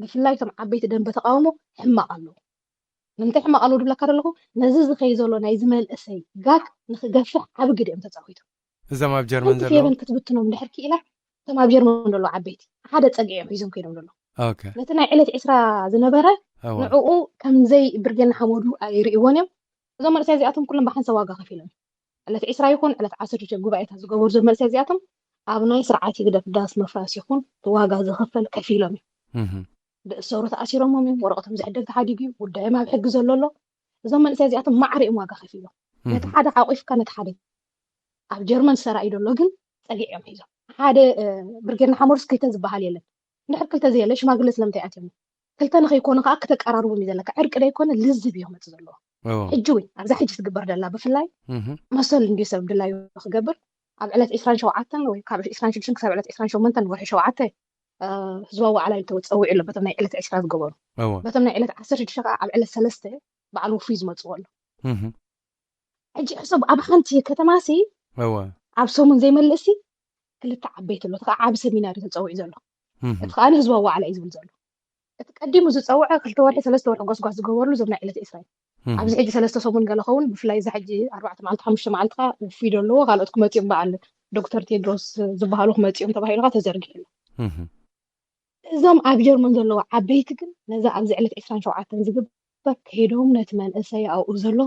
ብፍላይ ከም ዓበይቲ ደንበ ተቃውሞ ሕማቕ ኣለዉ ንምንታይ ሕማቕ ኣለዉ ድብለካ ዘለኹ ነዚ ዝኸይ ዘሎ ናይ ዝመንእሰይ ጋግ ንክገፍሕ ዓቢ ግደ እዮም ተፃዊቶም እዞም ኣብ ጀርመን ዘለዉ ፌበን ክትብትኖም ድሕር ክኢላ እቶም ኣብ ጀርመን ዘለዉ ዓበይቲ ሓደ ፀግዒ እዮም ሒዞም ከይዶም ዘለዉ ኦኬ ነቲ ናይ ዕለት ዕስራ ዝነበረ እዋ ንዕኡ ከምዘይ ብርጌና ሓመዱ ኣይርእይዎን እዮም እዞም መንእሰያ እዚኣቶም ኩሎም ብሓንሳብ ዋጋ ከፊሎም እዮም ዕለት ዕስራ ይኹን ዕለት ዓሰርተ ሽዱሽተ ጉባኤታት ዝገበሩ ዞም መንእሰያ እዚኣቶም ኣብ ናይ ስርዓት ህግደፍ ዳስ ምፍራስ ይኹን ዋጋ ዝኽፈል ከፊሎም እዮም እህ ዝእሰሩ ተኣሲሮሞም እዮም ወረቐቶም ዝሕደግ ተሓዲጉ እዩ ጉዳዮም ኣብ ሕጊ ዘሎ ኣሎ እዞም መንእሰያ እዚኣቶም ማዕረ እዮም ዋጋ ከፊሎም ነቲ ሓደ ሓቂፍካ ነቲ ሓደ ኣብ ጀርመን ሰራኢ ዘሎ ግን ፀጊዕ እዮም ሒዞም ሓደ ብርጌድ ንሓመዱስ ክልተ ዝበሃል የለን እንድሕር ክልተ ዘየለ ሽማግለ ስለምንታይ ኣትዮም ክልተ ንኸይኮኑ ከዓ ክተቀራርቦም እዩ ዘለካ ዕርቂ ደይኮነ ልዝብ እዮም መፅ ዘለዎ እዎ ሕጂ እውን ኣብዛ ሕጂ ትግበር ደላ ብፍላይ እህ መሰል እንዲ ሰብ ድላዩ ክገብር ኣብ ዕለት ዕስራን ሸውዓተን ወይ ካብ ዕስራን ሽዱሽተን ክሳብ ዕለት ዕስራን ሸሞንተን ወርሒ ሸውዓተ ህዝባዊ ዋዕላ ኢሉ ተፀዊዑ ኣሎ። በቶም ናይ ዕለት ዕስራ ዝገበሩ እዎ በቶም ናይ ዕለት ዓሰርተ ሽዱሽተ ከዓ ኣብ ዕለት ሰለስተ በዓል ውፉይ ዝመፅዎ ኣሎ። እህ ሕጂ ሕሰብ ኣብ ሓንቲ ከተማሲ እዎ ኣብ ሰሙን ዘይመልእሲ ክልተ ዓበይቲ ኣሎ። እቲ ከዓ ዓብ ሰሚናር እዩ ተፀዊዑ ዘሎ። እህ እቲ ከዓ ንህዝባዊ ዋዕላ እዩ ዝብል ዘሎ። እቲ ቀዲሙ ዝፀውዐ ክልተ ወርሒ ሰለስተ ወርሒ ጎስጓስ ዝገበርሉ ዞም ናይ ዕለት ዕስራ እዩ። እህ ኣብዚ ሕጂ ሰለስተ ሰሙን ገለ ኸውን ብፍላይ እዚ ሕጂ ኣርባዕተ መዓልቲ ሓሙሽተ መዓልቲ ከዓ ውፊዶ ኣለዎ። ካልኦት ክመፅኦም በዓል ዶክተር ቴድሮስ ዝበሃሉ ክመፅኦም ተባሂሉ ከዓ ተዘርጊሑ ኣሎ። እህ እዞም ኣብ ጀርመን ዘለዉ ዓበይቲ ግን ነዛ ኣብዚ ዕለት ዕስራን ሸውዓተን ዝግበር ከይዶም ነቲ መንእሰይ ኣብኡ ዘሎ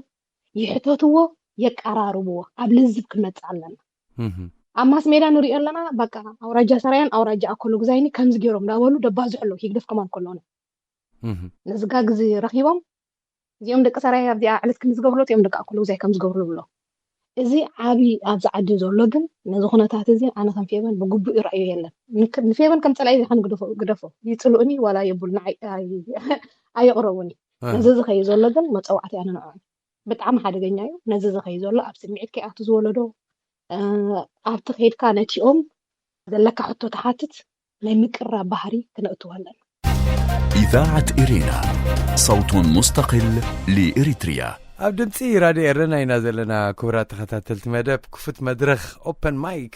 ይሕተትዎ፣ የቀራርብዎ። ኣብ ልዝብ ክንመፅእ ኣለና። እህ ኣብ ማስ ሜዳ ንሪኦ ኣለና። በቃ ኣውራጃ ሰራያን ኣውራጃ ኣኮሎ ግዛይኒ ከምዚ ገይሮም እንዳበሉ ደባዝሑ ኣለዉ። ሂግደፍ ከማን ከለውና እህ ነዚ ጋግ እዚ ረኺቦም እዚኦም ደቂ ሰራይ ኣብዚኣ ዕለት ክንዲ ዝገብርሎ እዚኦም ደቂ ኣኮሎ ግዛይ ከም ዝገብርሉ ብሎ። እዚ ዓብዪ ኣብዚ ዓዲ ዘሎ ግን ነዚ ኩነታት እዚ ኣነ ከም ፌበን ብግቡእ ይረኣዮ የለን። ንክ- ንፌበን ከም ፀላኢ ዘይኮነ ግደፎ ግደፎ። ይፅልኡኒ ዋላ የብሉ ንዓይ ኣይ- ኣየቕረቡኒ። እህ ነዚ ዝኸይ ዘሎ ግን መፀዋዕቲ ኣነ ንዕኦም ብጣዕሚ ሓደገኛ እዩ። ነዚ ዝኸይ ዘሎ ኣብ ስምዒት ከይኣቱ ዝወለዶ እ፣ ኣብቲ ከይድካ ነቲኦም ዘለካ ሕቶ ትሓትት ናይ ምቅራብ ባህሪ ክነእትዎ ኣለና። إذاعة إرينا، صوت مستقل لإريتريا. ኣብ ድምፂ ራድዮ ኤረና ኢና ዘለና። ክቡራት ተኸታተልቲ መደብ ክፉት መድረኽ ኦፐን ማይክ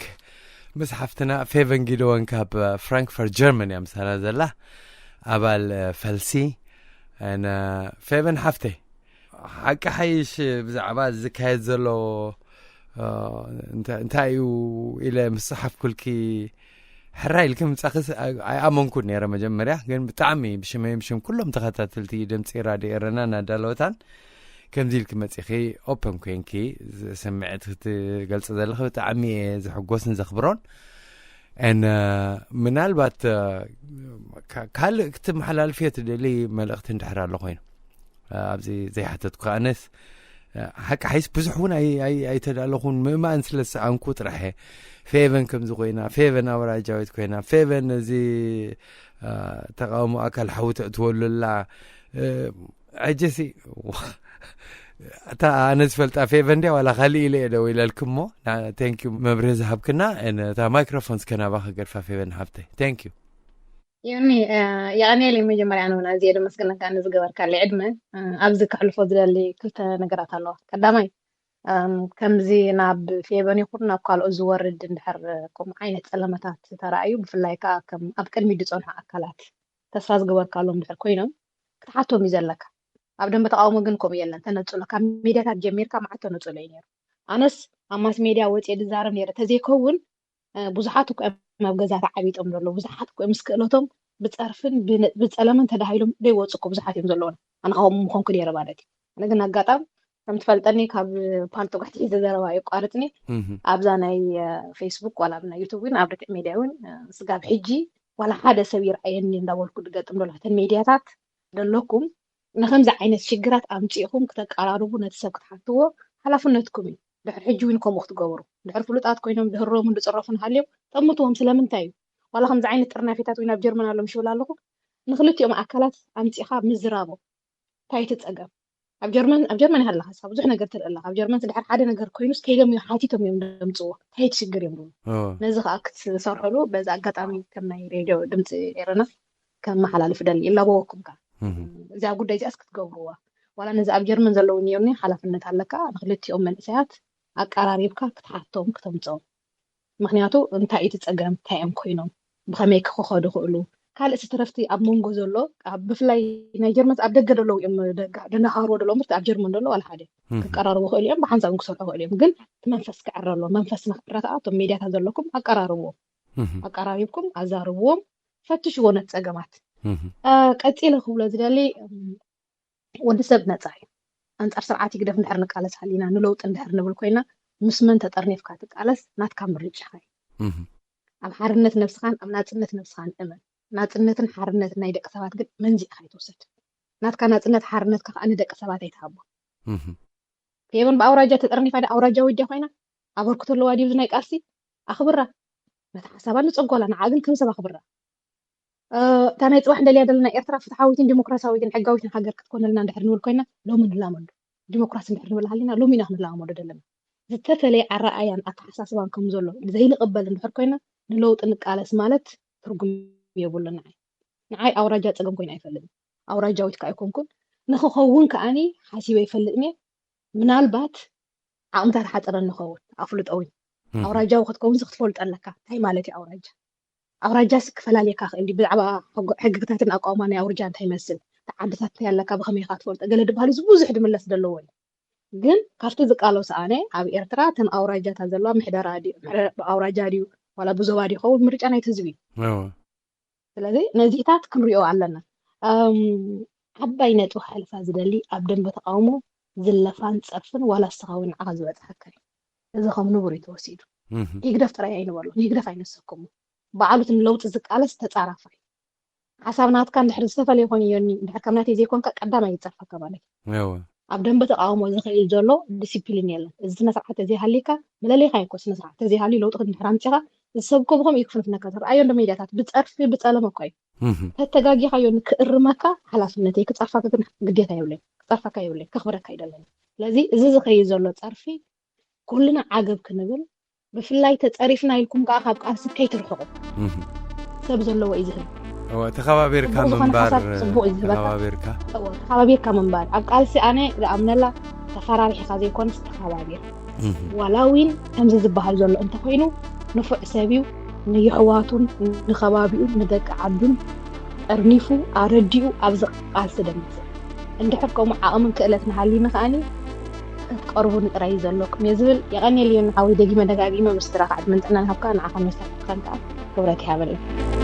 ምስ ሓፍትና ፌቨን ጊደወን ካብ ፍራንክፈርት ጀርመን እያ ምሳና ዘላ፣ ኣባል እ፣ ፈልሲ። ን ፌቨን ሓፍተይ፣ ሓቂ ሓይሽ ብዛዕባ ዝካየድ ዘሎ እ፣ እንታ- እንታይ እዩ ኢለ ምስ ፀሓፍኩልኪ ሕራይ ኢልኪ ምጻኺ ኣይኣመንኩን ነይረ። መጀመርያ ግን ብጣዕሚ ብሽመይ ብሽም ኩሎም ተኸታተልቲ ድምፂ ራድዮ ኤረና እናዳለወታን ከምዚ ኢልኪ መፂኺ ኦፐን ኮንኪ ስምዒት ክትገልፂ ዘለኺ ብጣዕሚ እየ ዝሕጎስን ዘኽብሮን። ን ምናልባት እ፣ ካ- ካልእ ክትመሓላልፍዮ ትደሊ መልእኽቲ እንድሕር ኣሎ ኮይኑ ኣብዚ ዘይሓተትኩ ኣነስ ሓቂ ሓይስ ብዙሕ እውን ኣይ- ኣይ- ኣይተዳለኹን ምእማን ስለ ዝሰኣንኩ ጥራሕ እየ። ፌቨን ከምዚ ኮይና፣ ፌቨን ኣውራጃዊት ኮይና፣ ፌቨን እዚ እ፣ ተቃውሞ ኣካል ሓዊ ተእትወሉ ኣላ። እ፣ ሕጂሲ እታ ኣነ ዝፈልጣ ፌቨን ድያ ዋላ ካልእ ኢለ እየ ደው ኢለልክሞ። ቴንክ ዩ መብርሂ ዝሃብክና። እታ ማይክሮፎን እስከ ናባኺ ገድፋ ፌቨን ሓብተይ። ቴንክ ዩ። ዮኒ፣ እ፣ የቐንየለይ። መጀመርያ ኣነ እውን ኣዝየ ደመስግነካ ንዝገበርካለይ ዕድመ። እ፣ ኣብዚ ከሕልፎ ዝደሊ ክልተ ነገራት ኣለዋ። ቀዳማይ፣ እም፣ ከምዚ ናብ ፌቨን ይኹን ናብ ካልኦት ዝወርድ እንድሕር ከምኡ ዓይነት ጸለመታት ተራእዩ፣ ብፍላይ ከኣ ከም ኣብ ቅድሚት ዝጸንሑ ኣካላት ተስፋ ዝገበርካሎም እንድሕር ኮይኖም፣ ክትሓቶም እዩ ዘለካ። ኣብ ደንበ ተቃውሞ ግን ከምኡ የለን። ተነጽሎ፣ ካብ ሜድያታት ጀሚርካ መዓት ተነጽሎ እዩ ነይሩ። ኣነስ ኣብ ማስ ሜድያ ወጽየ ዝዛረብ ነይረ ተዘይከውን፣ እ፣ ብዙሓት እኮ እዮም ኣብ ገዛ ተዓቢጦም ዘለዉ። ብዙሓት እኮ እዮም ምስ ክእለቶም ብጸርፍን ብነ- ብጸለመን ተዳሂሎም ዘይወፁ እኮ ብዙሓት እዮም ዘለዉና። ኣነ ካብኦም ምኾንኩ ነይረ ማለት እዩ። ኣነ ግን ኣጋጣሚ ከም ትፈልጠኒ ካብ ፓልቶ ጋሕቲ ዘረባ የቋርፅኒ። ኣብዛ ናይ እ፣ ፌስቡክ ዋላ ኣብ ናይ ዩቱብ እውን ኣብ ርትዕ ሜድያ እውን እ፣ ስጋብ ሕጂ ዋላ ሓደ ሰብ ይርኣየኒ እንዳበልኩ ዝገጥም ዘሎ ተን ሜድያታት ዘለኩም ንከምዚ ዓይነት ሽግራት ኣምፂእኹም ክተቀራርቡ ነቲ ሰብ ክትሓትዎ ሓላፍነትኩም እዩ። ድሕሪ ሕጂ እውን ከምኡ ክትገብሩ ድሕሪ ፍሉጣት ኮይኖም ዝህረሙን ዝፅረፉን ሃልዮም ጠምትዎም። ስለምንታይ እዩ ዋላ ከምዚ ዓይነት ጥርናፊታት እውን ኣብ ጀርመን ኣሎ ምሽ ይብል ኣለኹ። ንክልቲኦም ኣካላት ኣምፂእካ ምዝራቦ እንታይ እቲ ፀገም? ኣብ ጀርመን ኣብ ጀርመን ይሃለካ ስካ ብዙሕ ነገር ትርኢ ኣለካ። ኣብ ጀርመን ድሕሪ ሓደ ነገር ኮይኑስ ከይዶም እዮም ሓቲቶም እዮም ደምፅዎ። እንታይ እቲ ሽግር እዮም ዝብሉ። ነዚ ከዓ ክትሰርሕሉ በዚ ኣጋጣሚ ከም ናይ ሬድዮ ድምፂ ኤረና ከመሓላልፍ ደሊ ይላበወኩም ከ እዚኣ ጉዳይ እዚኣስ ክትገብርዋ ዋላ ነዚ ኣብ ጀርመን ዘለዉ እኒኦኒ ሓላፍነት ኣለካ። ንክልቲኦም መንእሰያት ኣቀራሪብካ ክትሓቶም ክተምፅኦም። ምክንያቱ እንታይ እቲ ፀገም እንታይ እዮም ኮይኖም ብከመይ ክኸዱ ክእሉ ካልእ ስተረፍቲ ኣብ መንጎ ዘሎ ኣብ ብፍላይ ናይ ጀርመን ኣብ ደገ ዘለዉ እዮም ደጋ- ደናሃርዎ ዘለዉ ምርቲ ኣብ ጀርመን ዘሎ ዋላ ሓደ ክቀራረቡ ክእሉ እዮም ብሓንሳብ ክሰርሑ ክእሉ እዮም ግን እቲ መንፈስ ክዕረ ኣሎ መንፈስና ክዕረ ከዓ እቶም ሜድያታት ዘለኩም ኣቀራርብዎም ኣቀራሪብኩም ኣዛርብዎም ፈትሽዎ ነቲ ፀገማት ቀፂለ ክብሎ ዝደሊ ወዲ ሰብ ነፃ እዩ ኣንፃር ስርዓት ይግደፍ እንድሕር ንቃለስ ሃሊና ንለውጢ እንድሕር ንብል ኮይና ምስ መን ተጠርኒፍካ ትቃለስ ናትካ ምርጫኻ እዩ ኣብ ሓርነት ነብስኻን ኣብ ናፅነት ነብስኻን እመን ናፅነትን ሓርነትን ናይ ደቂ ሰባት ግን መንዚዕኻ ኣይትውሰድ ናትካ ናፅነት ሓርነትካ ከዓ ንደቂ ሰባት ኣይትሃቦ ፌቨን ብኣውራጃ ተጠርኒፋ ዳ ኣውራጃዊት ድያ ኮይና ኣበርክቶ ኣለዋ ድዩ ናይ ቃልሲ ኣኽብራ ነቲ ሓሳባ ንፀጎላ ንዓ ግን ከም ሰብ ኣኽብራ እታ ናይ ፅባሕ እንደልያ ዘለና ኤርትራ ፍትሓዊትን ዲሞክራሲያዊትን ሕጋዊትን ሃገር ክትኮነልና እንድሕር ንብል ኮይና ሎሚ ንላመዱ ዲሞክራሲ እንድሕር ንብል ሃሊና ሎሚ ኢና ክንለማመዶ ዘለና። ዝተፈለየ ኣረኣያን ኣተሓሳስባን ከም ዘሎ ዘይንቕበል እንድሕር ኮይና ንለውጢ ንቃለስ ማለት ትርጉም የብሉን። ንዓይ ንዓይ ኣውራጃ ፀገም ኮይኑ ኣይፈልጥን። ኣውራጃዊት ከዓ ኣይኮንኩን። ንክኸውን ከዓኒ ሓሲበ ይፈልጥን እየ። ምናልባት ዓቕምታት ሓፀረ ንኸውን ኣፍልጦ እውን ኣውራጃዊ ክትከውንስ ክትፈልጦ ኣለካ። እንታይ ማለት እዩ ኣውራጃ? ኣውራጃስ ክፈላልየካ ክእል ድዩ? ብዛዕባ ሕግታትን ኣቋማ ናይ ኣውርጃ እንታይ ይመስል? ዓድታት እንታይ ኣለካ? ብኸመይ ኢኻ ትፈልጦ? ገለ ድበሃል እዚ ብዙሕ ድምለስ ዘለዎ እዩ። ግን ካብቲ ዝቃለሱ ኣነ ኣብ ኤርትራ እተን ኣውራጃታት ዘለዋ ምሕደራ ድዩ ኣውራጃ ድዩ ዋላ ብዞባ ድዩ ኸውን ምርጫ ናይቲ ህዝቢ እዩ። ስለዚ ነዚታት ክንሪኦ ኣለና። ዓባይ ነጥቢ ክሕልፋ ዝደሊ ኣብ ደንበ ተቃውሞ ዝለፋን ጸርፍን ዋላ እስኻ እውን ንዓኻ ዝበጽሓካ እዩ። እዚ ከም ንቡር እዩ ተወሲዱ። ይግደፍ ጥራይ ኣይንበሎ፣ ንህግደፍ ኣይነሰክሞ። ባዕሉ እቲ ንለውጢ ዝቃለስ ተጻራፋይ ሓሳብ ናትካ እንድሕር ዝተፈለየ ኮይኑ እዮኒ እንድሕር ከም ናተይ ዘይኮንካ ቀዳማይ ይጸርፈካ ማለት እዩ። ኣብ ደንበ ተቃውሞ ዝኸይድ ዘሎ ዲሲፕሊን የለን። እዚ ስነ ስርዓት ተዘይሃልይካ መለለይካ እኮ ስነ ስርዓት ተዘይሃልዩ ለውጢ እንድሕር ኣምጺኻ እዚ ሰብ እኮ ብኸምኡ እዩ ክፍንፍነካ ዝኽእል። ኣዮ እንዶ ሜድያታት ብጸርፊ ብጸለመ እኮ እዩ ተተጋጊኻዮ ንክእርመካ ሓላፍነተይ ክጸርፋካ ግን ግዴታ የብለይ ክጸርፈካ የብለይ ከኽብረካ ይደለኒ። ስለዚ እዚ ዝኸይድ ዘሎ ጸርፊ ኩልና ዓገብ ክንብል ብፍላይ ተጸሪፍና ኢልኩም ከዓ ካብ ቃልሲ ከይትርሕቁ። ሰብ ዘለዎ እዩ ዝህብ። ተኸባቢርካ ምንባር ተኸባቢርካ ተኸባቢርካ ምንባር ኣብ ቃልሲ ኣነ ዝኣምነላ ተፈራሪሕካ ዘይኮነስ ተኸባቢር ዋላ እውን ከምዚ ዝበሃል ዘሎ እንተኮይኑ ንፉዕ ሰብ እዩ። ንየሕዋቱን ንኸባቢኡን ንደቂ ዓዱን ጠርኒፉ ኣረዲኡ ኣብዚ ቃልሲ ደምፅእ። እንድሕር ከምኡ ዓቕምን ክእለት ንሃልዩ ንኸኣኒ ክትቀርቡ ንጥራይ ዘለኩም እየ ዝብል። የቐንየልዮ ንሓወይ ደጊመ ደጋጊመ ምስጢራ ከዓ ዕድመን ጥዕናን ሃብካ ንዓኻን መሳርሕትካን ከዓ ክብረት ይሃበልና።